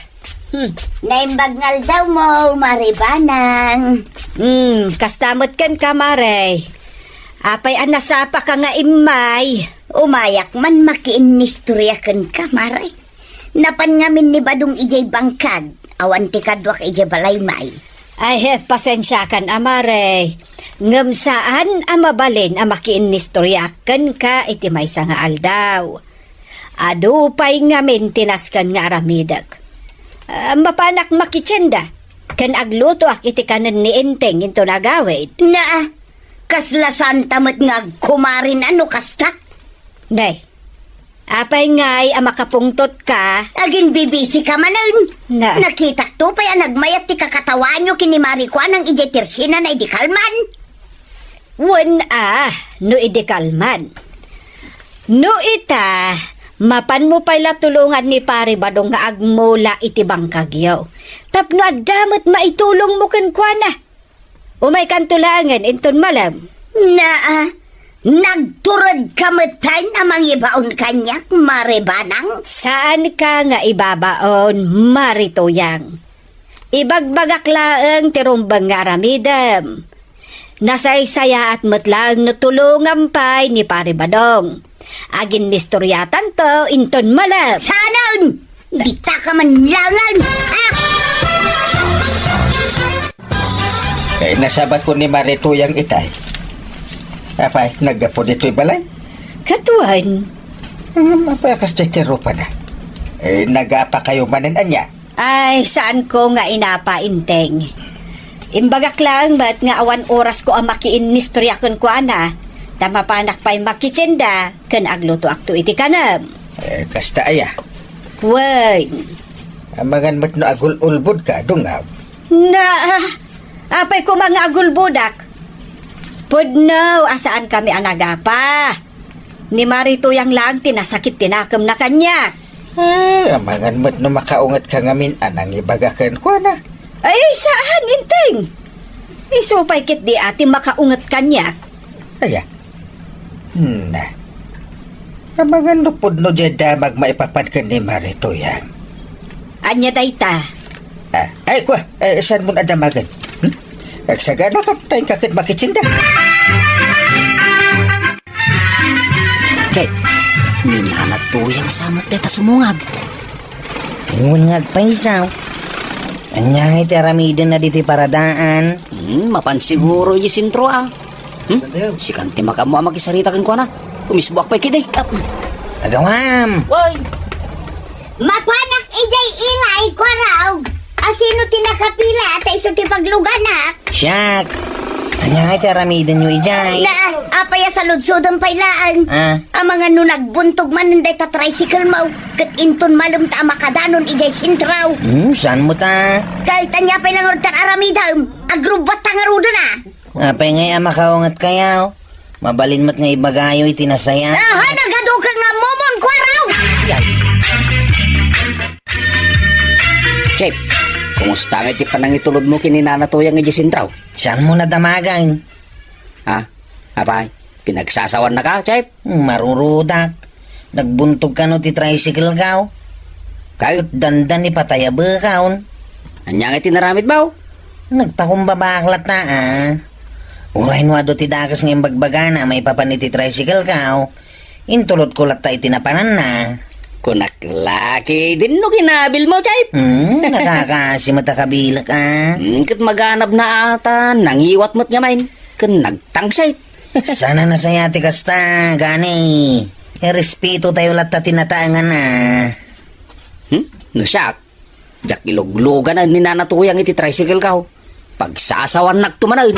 Hmm, naimbag nga aldawmo, Mare Banang. Hmm, kasta met kenka, Mare. Apay a nasapaka nga immay? Umayak man makiinnistorya kenka, Mare. Napan ngamin ni Badong idiay bangkag, awan ti kaduak idiay balay, may. Ay, pasensiakan a, mare. Ngem saan a mabalin a makiinnistoriak kenka iti maysa nga aldaw. Adu pay ngamin ti nasken nga aramidek. Ah, mapanak makitienda, ken aglutoak iti kanen ni Enteng inton agawid. Na, kasla santa met nga agkumarin a no kasta? Nay, apay ngay a makapungtotka? Aginbibisika manen. Na. Nakitakto pay a nagmayat ti kakatawaanyo ken ni Mari Kuanang idiay tersinana idi kalman. Wen a, no idi kalman. No ita, mapanmo pay la tulongan ni Pari Badong nga agmula iti bangkagyo. Tapno adda met maitulongmo kenkuana. Umaykanto laengen inton malem. Naa, nagturedka metten a mangibaon kaniak, Mari Banang? Saanka nga ibabaon, Mari Tuyang. Ibagbagak laeng ti rumbeng nga aramidem. Nasaysayaat met laeng no tulongam pay ni Pari Badong. Aginnistoriatanto inton malem. Saanen! Ditaka man laengen! Ah! Eh, nasabat ko ni Mari Tuyang itay. Apay, naggapu ditoy balay? Kaduan. Hmm, apay, akas ti rupana. Eh, nagapa kayo manen ania? Ay, saanko nga inapa, Enteng. Imbagak laeng met nga awan orasko a makiinnistorya kenkuana, ta mapanak pay makitienda ken aglutoakto iti kanem. Eh, kasta aya? Wen. Amangan met no agul-ulbodka, dungaw. Na, apay koma nga agulbodak? Pudno a saankami a nagapa. Ni Mari Tuyang laeng ti nasakit ti nakemna kaniak. Eh, amangan met no makaungetka ngamin a nangibaga kenkuana. Ay, saan, Enteng. Isu pay ketdi a ti makaunget kaniak. Aya? Na. Amangan no pudno diay damag maipapan ken ni Mari Tuyang. Ania dayta? Ah, ay, kua, eh, saan mo na damagan? Hmm? Agsagana ka, tayo ka ket makitienda. Chay, ni Nana Tuyang sa met dayta sumungab. Ingon nga agpaysaw. Ania ngay ti aramidenna ditoy paradaan? Hmm, mapan siguro idiay sentro, ah. Hmm? Sikan ti makaammo a makisarita kenkuana. Umisboak pay ketdi. Ah. Agawam! Way! Mapanak idiay ilay, Kuaraw. Asino ti nakapila ta isu ti pagluganak? Siak. Ania ngay ti aramidenyo idiay? Na, apay a saludsodem pay laeng? Ah. Amangan no nagbuntog manen dayta tricycle mo, ket inton malem ta a makadanon idiay sentro. Hmm, saan mo ta? Ket ania pay la ngarud ti aramidem? Agrubbat ta ngaruden a. Apay ngay a makaunget kayo? Mabalin met nga ibagayo iti nasaya. Aha, nagadu ka nga momon, Kuaraw! Chef, kumusta nga iti panangitulod mo ken ni Nana Tuyang idiay sentro? Saan mo nadamagan? Ha? Apay, pinagsasawan na ka, Chef? Marurudak. Nagbuntog kano ti tricycle kaw? Kay? Ket dandan ipatay a bekaw. Ania nga ti naramid mo? Nagpakumbabak latta, ah. Uray no adu ti dakes nga imbagbagana maipapan iti tricycle kaw, intulot ko latta iti napananna. Kunak laki, dinno kinabil mo, Chef? Hmm, nakakaasi met a kabilek, ah. Hmm, ket maganab na ata, nangiwat met ngamin, ken nagtangsit. Sana nasaya ti kasta, gani. Irespeto tayo latta ti nataengan, ah. Hmm? No siak, diak iluglugan ni Nana Tuyang iti tricycle kaw. Pagsasawannak tumanen.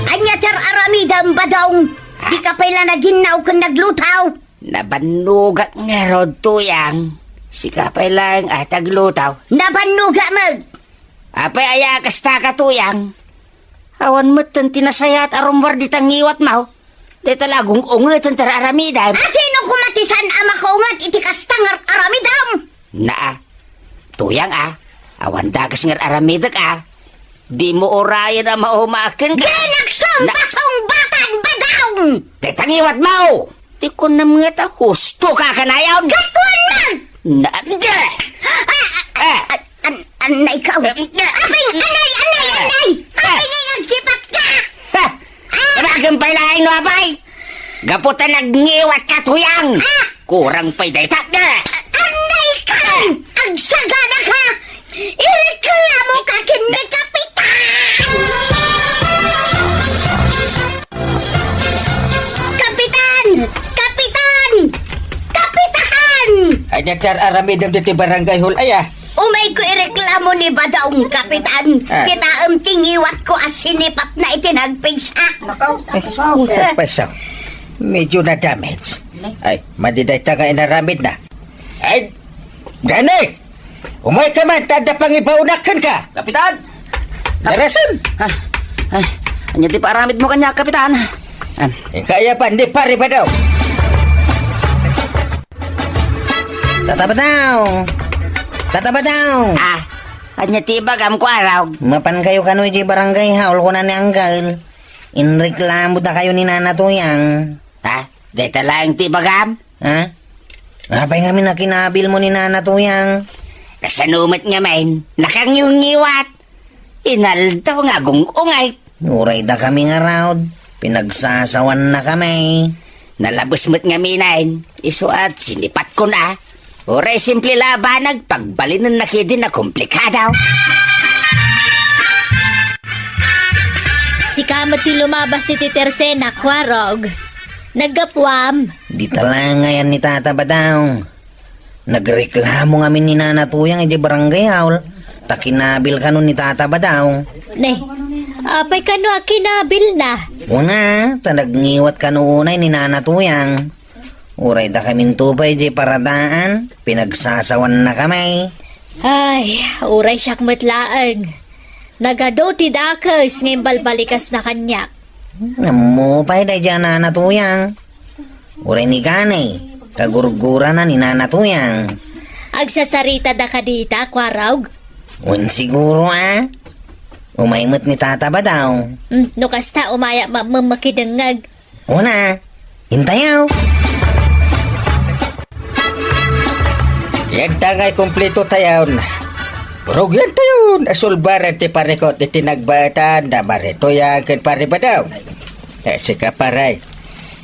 Ania ti ar-aramidem, Badong? Di ka pay la naginnaw ken naglutaw? Nabannogak ngarud, Tuyang. Sika pay laeng a taglutaw. Nabannogak met. Apay aya kasta ka, Tuyang? Awan metten ti nasayaat a rummuar dita ngiwat mo. Dayta la agung-ungeten ti ar-aramidem. Asino koma ti saan a makaunget iti kasta nga ar-aramidem? Naa, Tuyang a, awan dakes nga ar-aramidek a. Dimo urayen a maumaak kenka. Di nagsungba-sungbatan, Badong! Dayta ngiwat mo! Ti kunam ngata, husto ka kanayon? Ket wen man! Na, di! Ah, ah, ah, an-, anna ikaw? Eh, eh, Apay, eh, anay, anay, eh, anay! eh, Apay nga agsipat ka! Ha! Ah! Tawagan pay laeng no apay! Gapu ta nagngiwat ka, Tuyang! Ah! Kurang pay dayta! Eh! Anay ka! Agsagana ka! Ireklamo ka ken ni Kapitan! Kapitan! Kapitan! Kapitan! Ania ti ar-aramidem ditoy barangay hall aya? Umayko ireklamo ni Badong, Kapitan. Ah. Kitaem ti ngiwatko a sinipatna iti nagpigsa. Eh, untat pay sa. Medyo na-damage. Ay, madi dayta nga inaramidna. Ay, gani! Umayka man, ta adda pangibaunak kenka. Kapitan! Darasen! Ah, ay, ania ti paaramidmo kaniak, Kapitan? Ah. Inka aya pa, ni Pare Badong. Tata Badong! Tata Badong! Ah, ania ti ibagam, Kuarog? Mapankayo kano iti barangay hall, kuna ni Anggal. Inreklamodakayo ni Nana Tuyang. Ha? Dayta laeng ti ibagam? Ha? Apay ngamin a kinabilmo ni Nana Tuyang? Kasano met ngamin? Nakangiwngiwat. Inaldaw nga agung-ungayt. Uray dakami ngarud, pinagsasawannakami. Nalabes met ngaminen, isu a sinipatkon a. Uray simple la a banag, pagbalinenna ketdin a komplikado. Sika met ti lumabas iti tersenak, Kuarog. Naggapuam. Dita la ngayan ni Tata Badong. Nagreklamo ngamin ni Nana Tuyang iti barangay hall, ta kinabil kano ni Tata Badong. Ne, apay kano a kinabilna? Una, ta nagngiwat kano unay ni Nana Tuyang. Uray dakaminto pay diay paradaan, pinagsasawannakami. Ay, uray siak met laeng. Nagadu ti dakes nga imbalbalikasna kaniak. Ammo pay daydiay a Nana Tuyang. Uray ni Ganay, kagurgurana ni Nana Tuyang. Agsasaritada kadita, Kuarog? Wen siguro a. Umay met ni Tata Badong. Hmm, no kasta, umaya mammem makidengngeg. Una, intayaw. Yanta ngay kumpleto tayon. Rugyan tayon, asulbaran ti parikot iti nagbaetan da Mare Tuyang ken Pare Badong. Eh, sika, pare.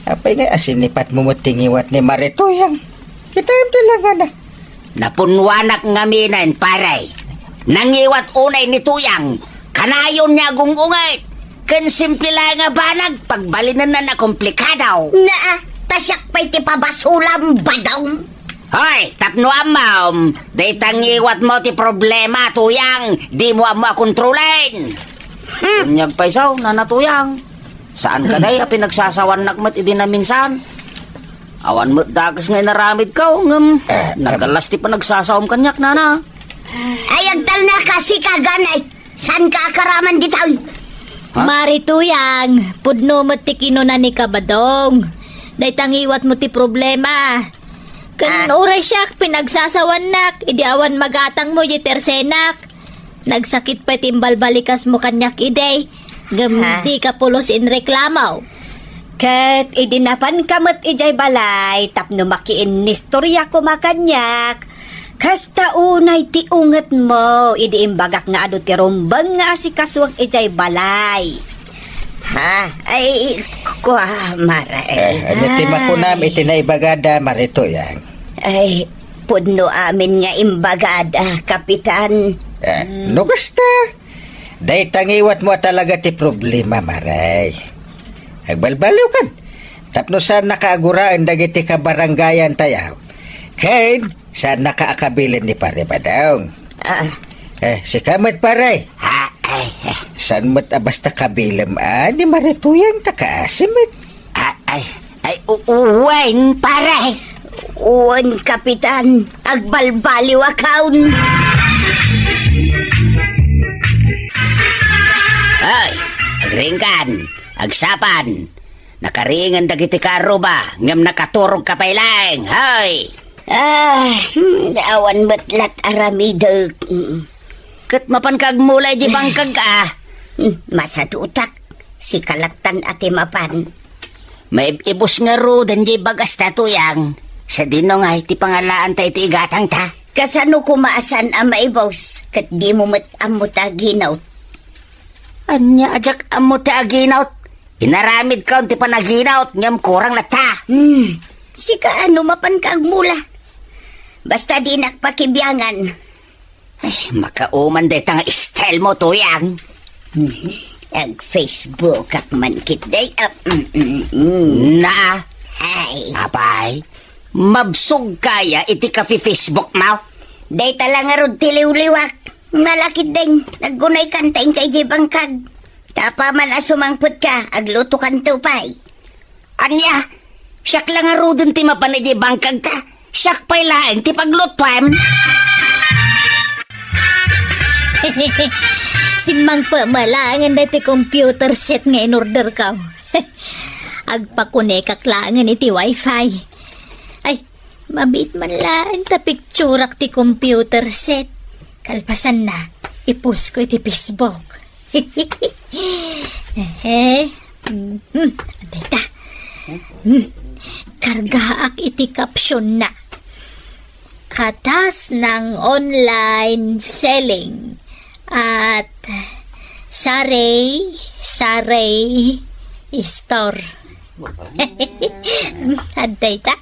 Apay nga asinipatmo met ti ngiwat ni Mare Tuyang? Kitaem ti langana. Napunnuanak ngaminen, pare. Nangiwat unay ni Tuyang. Kanayon nga agung-ungayt. Ken simple laeng a banag, pagbalinenna a komplikado. Naa, ta siak pay ti pabasulam, Badong. Hoy, tapno ammom, dayta ngiwatmo ti problema, Tuyang. Dimo ammo a kontrolen. Hmm. Unyag pay sa, Nana Tuyang. Saan ka, day, a pinagsasawannak met idi naminsan? Awan met dakes nga inaramidko, ngem Ah, naggalas ti panagsasawam kaniak, nana. Ay, agtalna ka, sika, Ganay. Saan ka akaraman ditoy? Ha? Mare Tuyang, pudno met ti kinuna ni Kabadong. Dayta ngiwatmo ti problema. Ken Ah. uray siak, pinagsasawannak, idi awan magatangmo iti tersenak. Nagsakit pay ti imbalbalikasmo kaniak idi, ngem Ha? dika pulos inreklamo. Ket idi napanka met idiay balay tapno makiinnistorya koma kaniak, kasta unay ti ungetmo idi imbagak nga adu ti rumbeng nga asikasuek idiay balay. Ha? Ay, kua, Mare. Eh, ania ti Ah. makunam iti naibagada, Mare Tuyang? Ay, pudno amin nga imbagada, Kapitan. Eh, no kasta, dayta ngiwatmo a talaga ti problema, Mare. Agbalbaliwkan. Tapno saannaka a guraen dagiti kabarangayan tayo. Ken saannaka a kabilen ni Pare Badong. Ah. Eh, sika met, pare. Ah, ay, eh. Saan met a basta kabilem, a, ni Mare Tuyang ta kaasi met? Ah, ay, ay, u-, u-, wen, pare. Wen, Kapitan. Agbalbaliwakon. Ay, agringgan, agsapan. Nakaringen dagiti karruba, ngem nakaturogka pay laeng. Hoy! Ah, hmm, awan met lat aramidek. Mm. Ket mapanka agmula idiay bangkag a? Hmm, masadutak. Sika lattan a ti mapan. Maib-ibus ngaruden diay bagasta, Tuyang. Sadino ngay ti pangalaanta iti igatangta? Kasano koma a saan a maibus, ket dimo met ammo ti aginawt? Ania a diak ammo ti aginawt? Inaramidkon ti panaginawt ngem kurang latta. Hmm, sika no mapanka agmula. Basta dinak pakibiangan. Ay, makauman dayta nga style mo, Tuyang. Hmm, ag-Facebook ak man ketdi. Ah, mm, mm, mm. Na? Ay. Apay, mabsog kaya iti kafi-Facebook mo? Dayta la ngarud ti liwliwak. Nalakit deng, naggunay kanta inka idiay bangkag. Tapa man a sumangpet ka, agluto kanto pay. Ania? Siak la ngaruden ti mapan idiay bangkagta. Siak pay laeng ti paglutuem. Simmangpet met laengen daytoy computer set nga in-order ko. Agpakonekak laengen iti wifi. Ay, mabiit man laeng ta picturak ti computer set. Kalpasanna, i-post ko iti Facebook. Eh, hmm, adda ita. Hmm, kargaak iti caption na. Katas ng online selling at saray, saray store. Adda ita.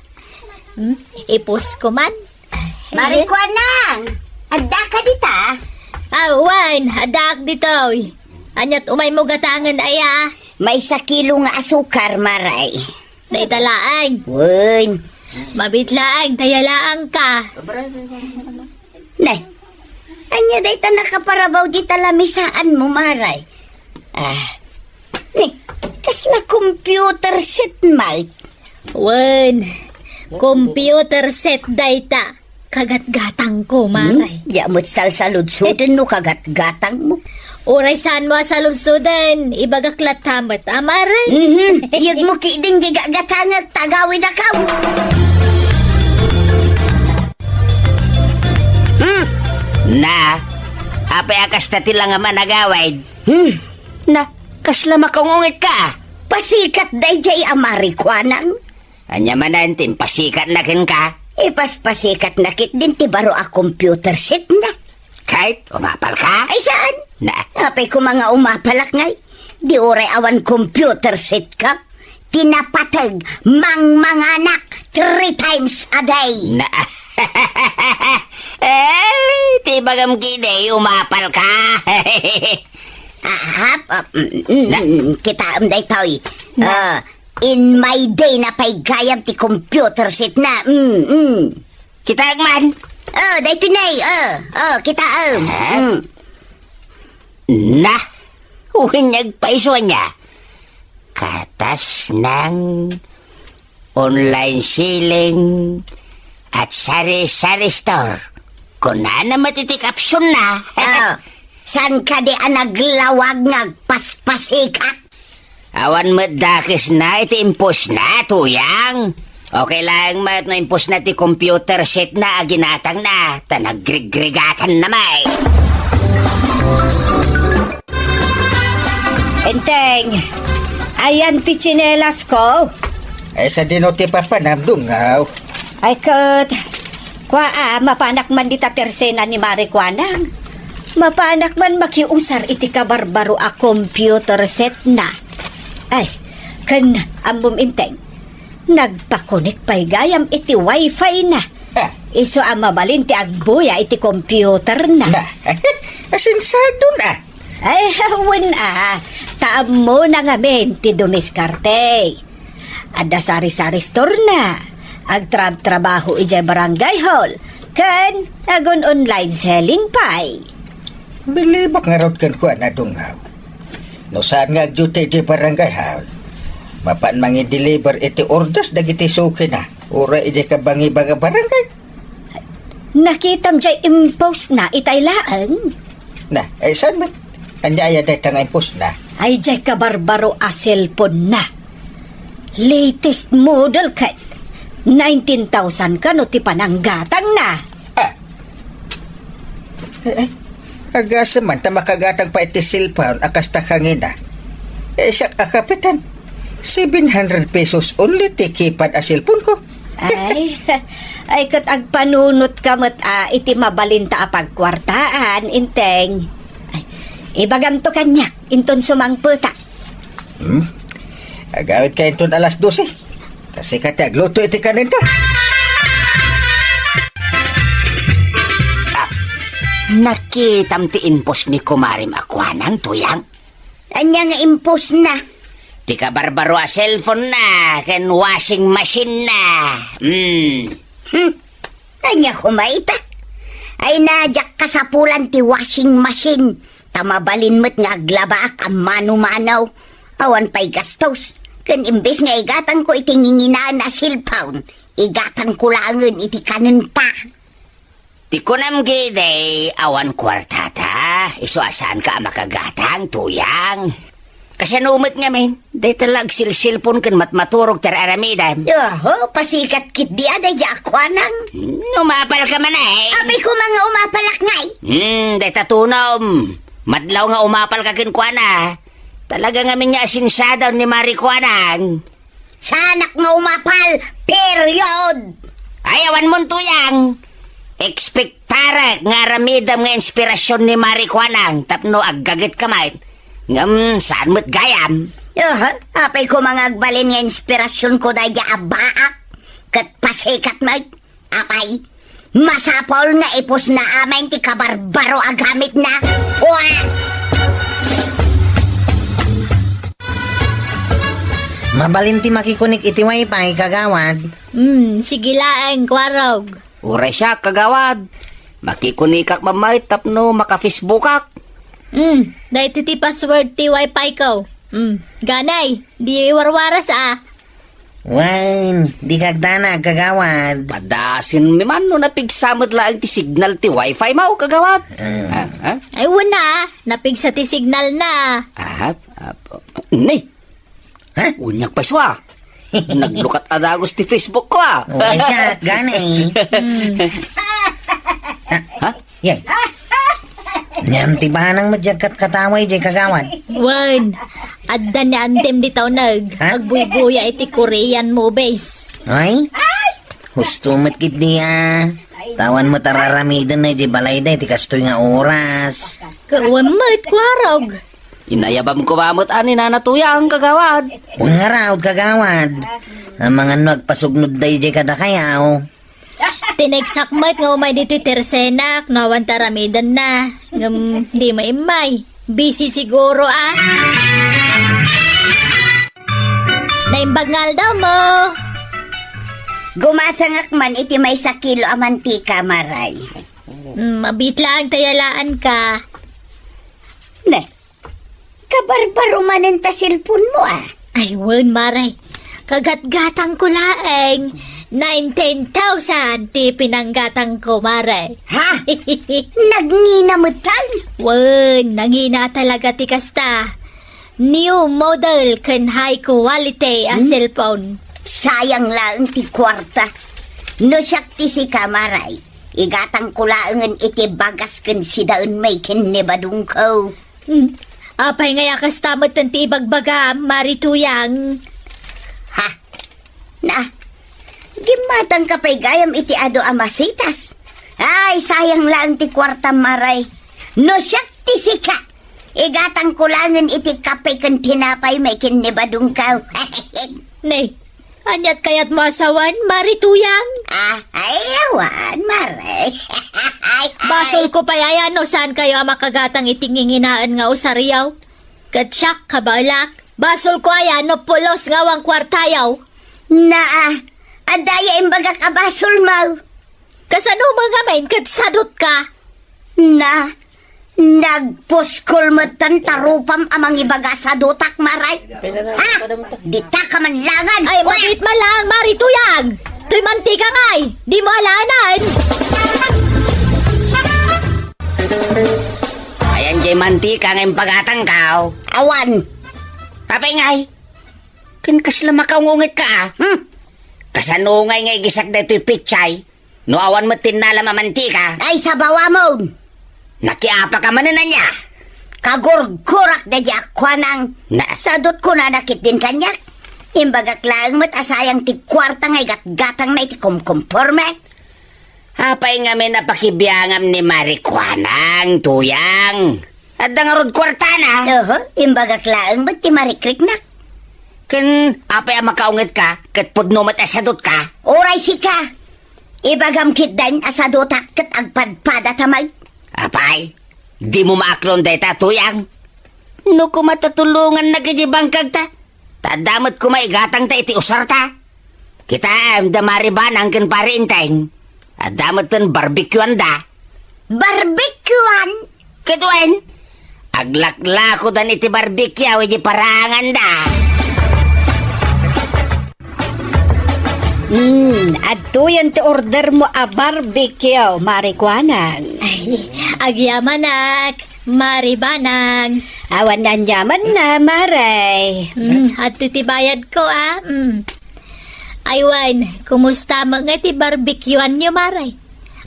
Hmm, i-post ko man. Mari Kuanang, adda ka dita? Awan, addaak ditoy. Ania't umaymo gatangen aya? Maysa kilo nga asukar, Maray. Dayta laeng. Wen. Mabiit laeng, dayta laeng ka. Ne, ania dayta nakaparabaw dita lamisaan mo, Maray? Ah, ne, kasla computer set, Mike? Wen, computer set dayta. Kagatgatang ko, Maray. Hmm? Di met salsaludsoden no kagatgatang mo. Uray saan mo a saludsoden, ibagak latta met, a, Maray. Mhm. Iyeg mo ketdin di gagatangek, tagawid a kaw. Hmm. Na, apay a kasta ti langam a nagawid? Hmm. Na, kasla makaungungit ka? Pasikat daydiay a Mari Kuanang. Ania manen ti impasikatna kenka? Ipaspasikatna ketdin ti baro a computer set na. Ket, umapal ka? Ay, saan? Na. Apay koma nga umapalak ngay? Di uray awan computer set ka? Ti napateg, mangmanganak three times a day. Na. Eh, ti bagam ketdi, umapal ka. Ah, hap, ah, mm, mm, Na. mm, kitaem daytoy. Na. Ah, In my day, napay gayam ti computer set na. Mm, mm. Kitaek man. Oh, daytoy nay. Oh, oh, kitaem. Ah? Mm. Na, wen, agpayso ania. Katas ng online selling at sari-sari store. Kunana met iti caption na. Oh, saan kadi a naglawag nga agpaspasikat? Awan met dakesna iti impostna, Tuyang. Okay laeng met no impostna ti computer set na a ginatangna, ta nagrigrigatanna met. Enteng, ayan ti tsinelas ko. Ay, sadino ti papanam, Dungaw? Ay, ket, kua, a, mapanak man dita tersena ni Mari Kuanang. Mapanak man makiusar iti kabarbaro a computer set na. Ay, ken ammom, Enteng, nagpakonek pay gayam iti wifi na. Ah. Isu a mabalin ti agbuya iti computer na. Na, asinsadon a. Ay, wen a, ta ammona ngamin ti dumiskarte. Adda sari-sari store na, agtrabtrabaho idiay barangay hall, ken agun-online selling pay. Bilibak ngarud kenkuana, Dungaw. No saan nga agduty idiay barangay hall, mapan mangideliver iti orders dagiti sukina, uray idiay kabangibang a barangay. Nakitam jay impostna itay laeng? Na, ay, saan met? Ania aya dayta nga impostna? Ay, jay kabarbaro a cellphone na. Latest model ket nineteen thousand kano ti pananggatangna. Ah. Eh, eh. Agasem man ta makagatang pay iti cellphone a kasta kangina. Eh, siak a kapitan. Seven hundred pesos only ti keypad a cellphone ko. Ay, ay, ket agpanunot ka met a iti mabalinta a pagkuartaan, Enteng. Ay, ibagamto kaniak, inton sumangpeta. Hmm? Agawid ka inton alas dose. Ta sika ti agluto iti kanenta. Ah, Nakitam ti impos ni kumarem a kuanang, Tuyang? Ania nga impos na? Ti kabarbaro a cellphone na ken washing machine na. Hmm. Hmm. Ania koma ita? Ay na, diak kasapulan ti washing machine. Ta mabalin met nga aglabaak a mano-mano. Awan pay gastos. Ken imbes nga igatangko iti nginginaan a cellphone, igatangko laengen iti kanenta. Ti kunam gidi, awan kuartata, isu a saanka a makagatang, Tuyang. Kasano met ngamin, dayta la agsilsilpon ken matmaturog ti ar-aramidem? Oho, pasikat ketdi a daydi a kuanang. Hmm, umapalka man, eh. Apay koma nga umapalak ngay. Hmm, dayta tunom. Madlaw nga umapalka kenkuana. Talaga ngamin nga asensiada ni Mari Kuanang. Saanak nga umapal, period! Ay, awan mon, Tuyang. Ekspektarek nga aramidem nga inspirasyon ni Mari Kuanang tapno aggagetka met. Ngem saan met gayam. Aha, apay koma nga agbalin nga inspirasyonko daydi a baak ket pasikat met. Apay, masapul nga ipusna amin ti kabarbaro a gamitna. Pua! Mabalin ti makikunik iti wifi, kagawad. Hmm, sige laeng, Kuarog. Uray siak, kagawad. Makikunikak met tapno maka-Facebookak. Hmm, daytoy ti password ti wifi ko. Hmm, ganay, di warwaras a. Wen, di kagdanag, kagawad. Padasin mi man no napigsa met laeng ti signal ti wifi mo, kagawad. Mm. Ah, ah? Ay, wen a, napigsa ti signal na. Ah, ah, ni? Ha? Unyag pa isua. Naglukat a dagus ti Facebook ko, ah. O, ay siya, gani. Hmm. Ha? Yay. Ngem ti banang met diay katkataway diay, kagawad. Wen, adda ni Antem dita uneg, ha? Agbuybuya iti Korean movies. Ay? Husto met ketdi a. Awan met ar-aramiden diay balayda iti kastoy nga oras. Ket wen met, Kuarog. Inayabam koma met a ni Nana Tuyang, kagawad. Wen ngarud, kagawad. Amangan no agpasugnod daydiay kadakayo. Tineksak met nga umay ditoy tersenak no awan ti aramidenna. Ngem dimo immay. Busy siguro a. Naimbag nga aldaw mo. Gumatangak man iti maysa kilo a mantika, Maray. Mm, mabiit laeng ta yalaanka. Ne, kabarbaro manen ta cellphone mo, ah. Ay, wen, Maray. Kagatgatangko laeng. Nineteen thousand ti pinanggatangko, Maray. Ha? Nagngina metten? Wen, nangina talaga ti kasta. New model ken high quality a Hmm? cellphone. Sayang laeng ti kuarta. No siak ti sika, Maray, igatangko laengen iti bagas ken sidaen may ken ni badongko. Hmm. Apay ngay a kasta metten ti ibagbagam, Mari Tuyang? Ha? Na, gimmatangka pay gayam iti adu a masitas. Ay, sayang laeng ti kuartam, Maray. No siak ti sika, igatangko laengen iti kape ken tinapay may ken ni badongko. Ne, aniat kayatmo a sawen, Mari Tuyang? Ah, ay, awan, Maray. Basolko pay aya no saankayo a makagatang iti nginginaen nga usaryo. Ket siak, kabaelak, basolko aya no pulos nga awan kuartayo? Naa, adda aya imbagak a basolmo? Kasano met ngamin ket sadutka? Na, nagpuskol metten ta rupam a mangibaga a sadutak, Maray. Ha? Ditaka man laengen. Ay, mabiit man laeng, Mari Tuyang. Toy mantika ngay, dimo alaenan. Ayan diay mantika nga impagatangko. Awan. Apay ngay? Ken kasla makaung-ungetka, ah. Hmm? Kasano ngay nga igisak daytoy pitsay no awan met ti innalam a mantika? Ay, sabawamon! Nakiapaka manen ania? Kagurgurak daydi a kuanang. Na- Sadutko nana ketdin kaniak. Imbagak laeng met a sayang ti kuarta nga igatgatangna iti kumkumporme. Apay ngamin a pakibiangam ni Mari Kuanang, Tuyang? Adda ngarud kuartana? Oho, imbagak laeng met ti marikriknak. Ken apay a makaungetka ket pudno met a sadutka? Uray sika, ibagam ketdin a sadutak ket agpadpadata met. Apay, dimo maaklon dayta, Tuyang? No koma ta tulongannak iti bangkagta, ta adda met koma igatangta iti usarta. Kitaem da Mari Banang ken Pari Enteng. Adda metten barbecueanda. Barbecuean? Ket wen, aglaklakodan iti barbecue iti paraanganda. Hmm, adtoyen ti order mo a barbecue, Mari Kuanang. Ay, agyamanak, Mari Banang. Awan anyamanna, Mare. Hmm, adto ti bayadko, a. Hmm. Ay wen, kumusta met ngay ti barbecueanyo, Mare?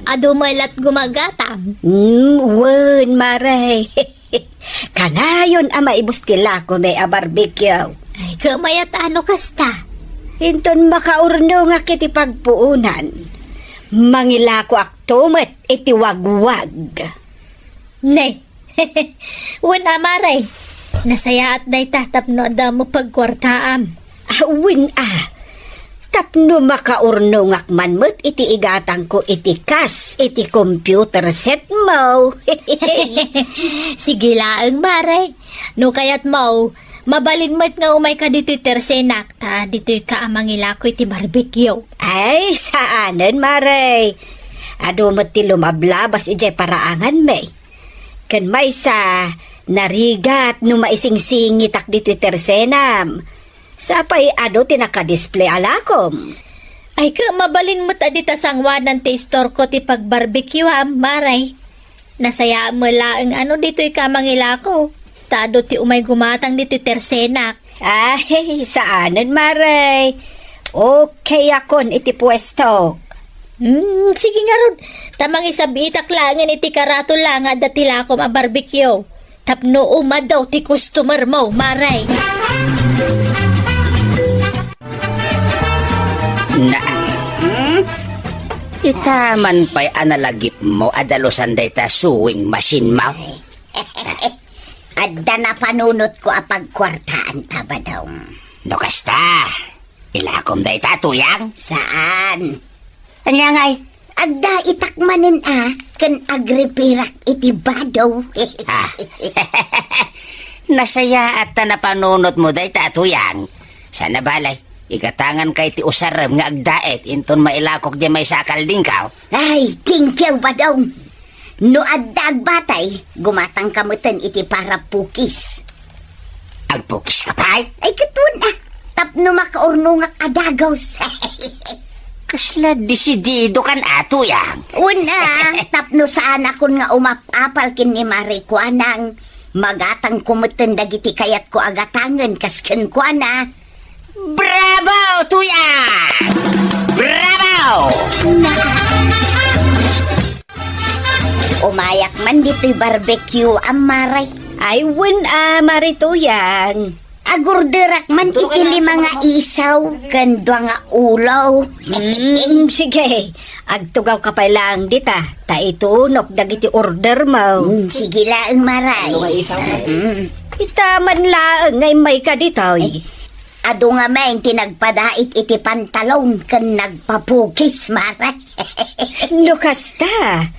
Adu met la't gumagatang? Hmm, wen, Mare. Kanayon a maibus ti lakome a barbecue. Ay, ket mayat a no kasta. Inton makaurnongak iti pagpuonan, mangilakoakto met iti wagwag. Ne. Wen a, Mare. Nasayaat dayta tapno adda met pagkuartaam. A, wen a. Tapno makaurnongak man met iti igatangko iti kas iti computer set mo. Sige laeng, Mare. No kayatmo, mabalin met nga umayka ditoy tersenak, ta ditoyka a mangilako iti barbecue. Ay, saanen, Mare. Adu met ti lumablabas idiay paraanganmi. Ken maysa, narigat no maisingsingitak ditoy tersenam. Sapay adu ti nakadisplay a lakom. Ay, ket mabalin met a dita sanguanan ti istorko ti pagbarbecueam, Mare. Nasayaat met laeng a no ditoyka mangilako, ta adu ti umay gumatang ditoy tersenak. Ay, saanen, Mare. Okay akon iti puesto. Hmm, sige ngarud. Ta mangisab-itak laengen iti karatula nga adda ti lakom a barbecue. Tapno umadaw ti customer mo, Mare. Na, hmm? Ita man pay a nalagipmo a dalusan dayta sewing machine mo? Adda napanunotko a pagkuartaanta, Badong. No kasta, ilakom dayta, Tuyang? Saan? Ania ngay? Agdaitak manen a, ken agrepirak iti bado. Ah. Nasayaat ta napanunotmo dayta, Tuyang. Sana balay, igatanganka iti usarem nga agdait inton mailakok diay maysa a kaldingko. Ay, thank you, Badong. No adda agbatay, gumatangka meten iti para pukis. Agpukiska pay? Ay, ket wen a, tapno makaurnongak a dagus. Kasla desididokan a, Tuyang. Wen a, tapno saanakon nga umap-apal ken ni Mari Kuanang, magatangko meten dagiti kayatko a gatangen kas kenkuana. Bravo, Tuyang! Bravo! Umayak man ditoy barbecue, a, Mare. Ay, wen a, Mare Tuyang. Agorderak man iti lima nga isaw ken dua nga ulo. Mm, sige. Agtugawka pay laeng dita, ta itunok dagiti order mo. Mm, sige laeng, Mare. Ano nga isaw, Mare? Mm. Ita man laeng nga immayka ditoy. Adu ngamin ti nagpadait iti pantalon ken nagpapukis, Mare. No kasta,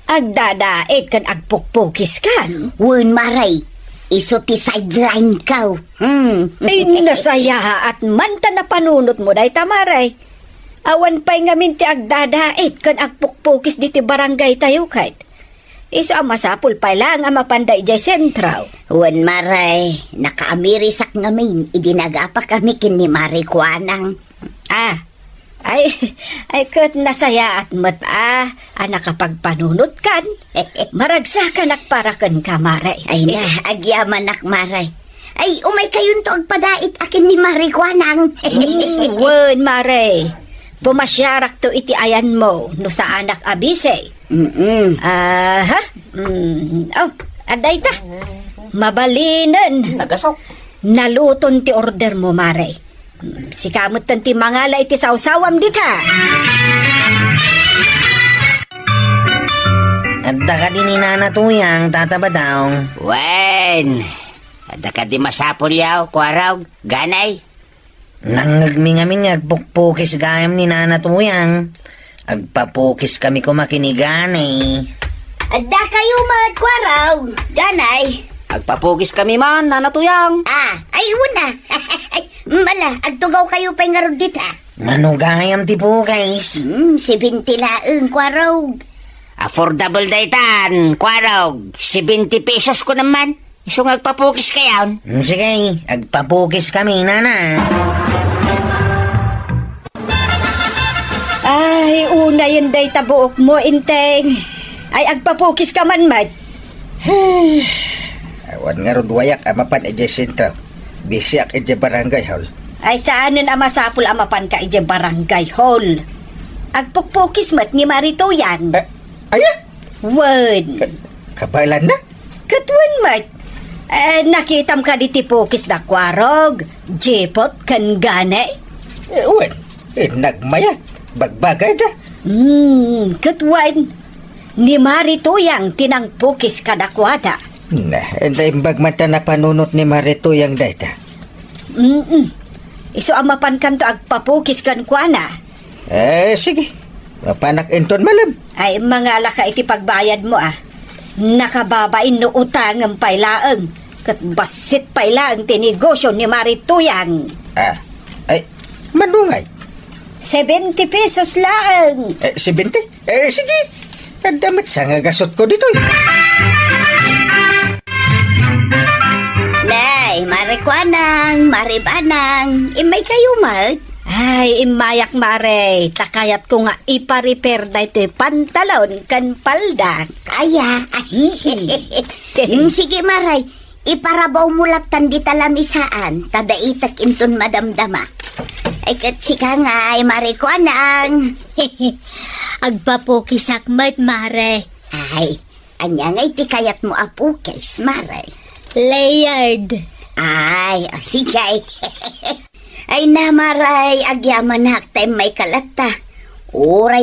agdadait ken agpukpukiskan? Wen, Mare, isu ti sidelineko. Hmm. Ay, nasayaat man ta napanunotmo dayta, Mare. Awan pay ngamin ti agdadait ken agpukpukis ditoy barangaytayo ket. Isu a masapul pay laeng a mapanda idiay sentro. Wen, Mare, nakaamirisak ngamin idi nagapakami ken ni Mari Kuanang. Ah, ay, ay, ket nasayaat met a, a nakapagpanunotkan. Maragsakanak para kenka, Mare. Ay na, agyamanak, Mare. Ay, umaykayonto agpadait a ken ni Mari Kuanang. Mm, wen, Mare. Pumasiarakto iti ayanmo no saanak a bisi. Mm-mm. Aha. Mm. Oh, adda ita. Mabalinen. Nagasok. Naluton ti order mo, Mare. Mm, sika metten ti mangala iti sawsawam dita. Adda kadi ni Nana Tuyang, Tata Badong? Wen, adda kadi masapulyo, Kuarog, Ganay? Nangngegmi ngamin nga agpukpukis gayam ni Nana Tuyang. Agpapukiskami koma ken ni Ganay. Adda kayo met, Kuarog, Ganay. Agpapukis kami man, Nana Tuyang. Ah, ay, una. Mala, agtugaw kayo pay ngarud dita. Mano gayam ti pukis? Hmm, seventy laeng, Kuarog. Affordable daytan, Kuarog. Seventy pesos ko naman. Isu nga agpapukis kayon. Hmm, sige, agpapukis kami, Nana. Ay, unayen dayta buok mo, Inteng. Ay, agpapukis ka man met. Awan ngarud wayak a mapan idiay sentro. Bisiak idiay barangay hall. Ay, saanen a masapul a mapanka idiay barangay hall. Agpukpukis met ni Mari Tuyang. Eh, aya? Wen. Eh, kabaelanna? Ket wen met. Eh, nakitam kadi ti pukis da Kuarog, Jipot, ken Gane? Eh, wen. Eh, nagmayat. Bagbagayda. Hmm, ket wen. Ni Mari Tuyang ti nangpukis kadakuada. Na, eh, naimbag man ta napanunot ni Mari Tuyang dayta. Mm-mm. Isu a mapankanto agpapukis kenkuana. Eh, sige. Mapanak inton malem. Ay, mangalaka iti pagbayad mo, ah. Nakababain no utangem pay laeng. Ket bassit pay laeng ti negosio ni Mari Tuyang. Ah, ay, manungay. Seventy pesos laeng. Eh, seventy? Eh, sige. Adda met sangagasutko ditoy. Nay, Mari Kuanang, Mari Banang, immay kayo met? Ay, immayak, Mare. Ta kayatko nga ipa-repair daytoy pantalon ken palda. Aya. Mm-mm. Mm, sige, Mare. Iparabaw mo lattan dita lamisaan, ta daitek inton madamdama. Ay, ket sika ngay, Mare Kuanang. Agpapukisak met, Mare. Ay, ania ngay ti kayat mo a pukis, Mare? Layered. Ay, o, sige. Ay na, Mare, agyamanak ta immay ka latta. Uray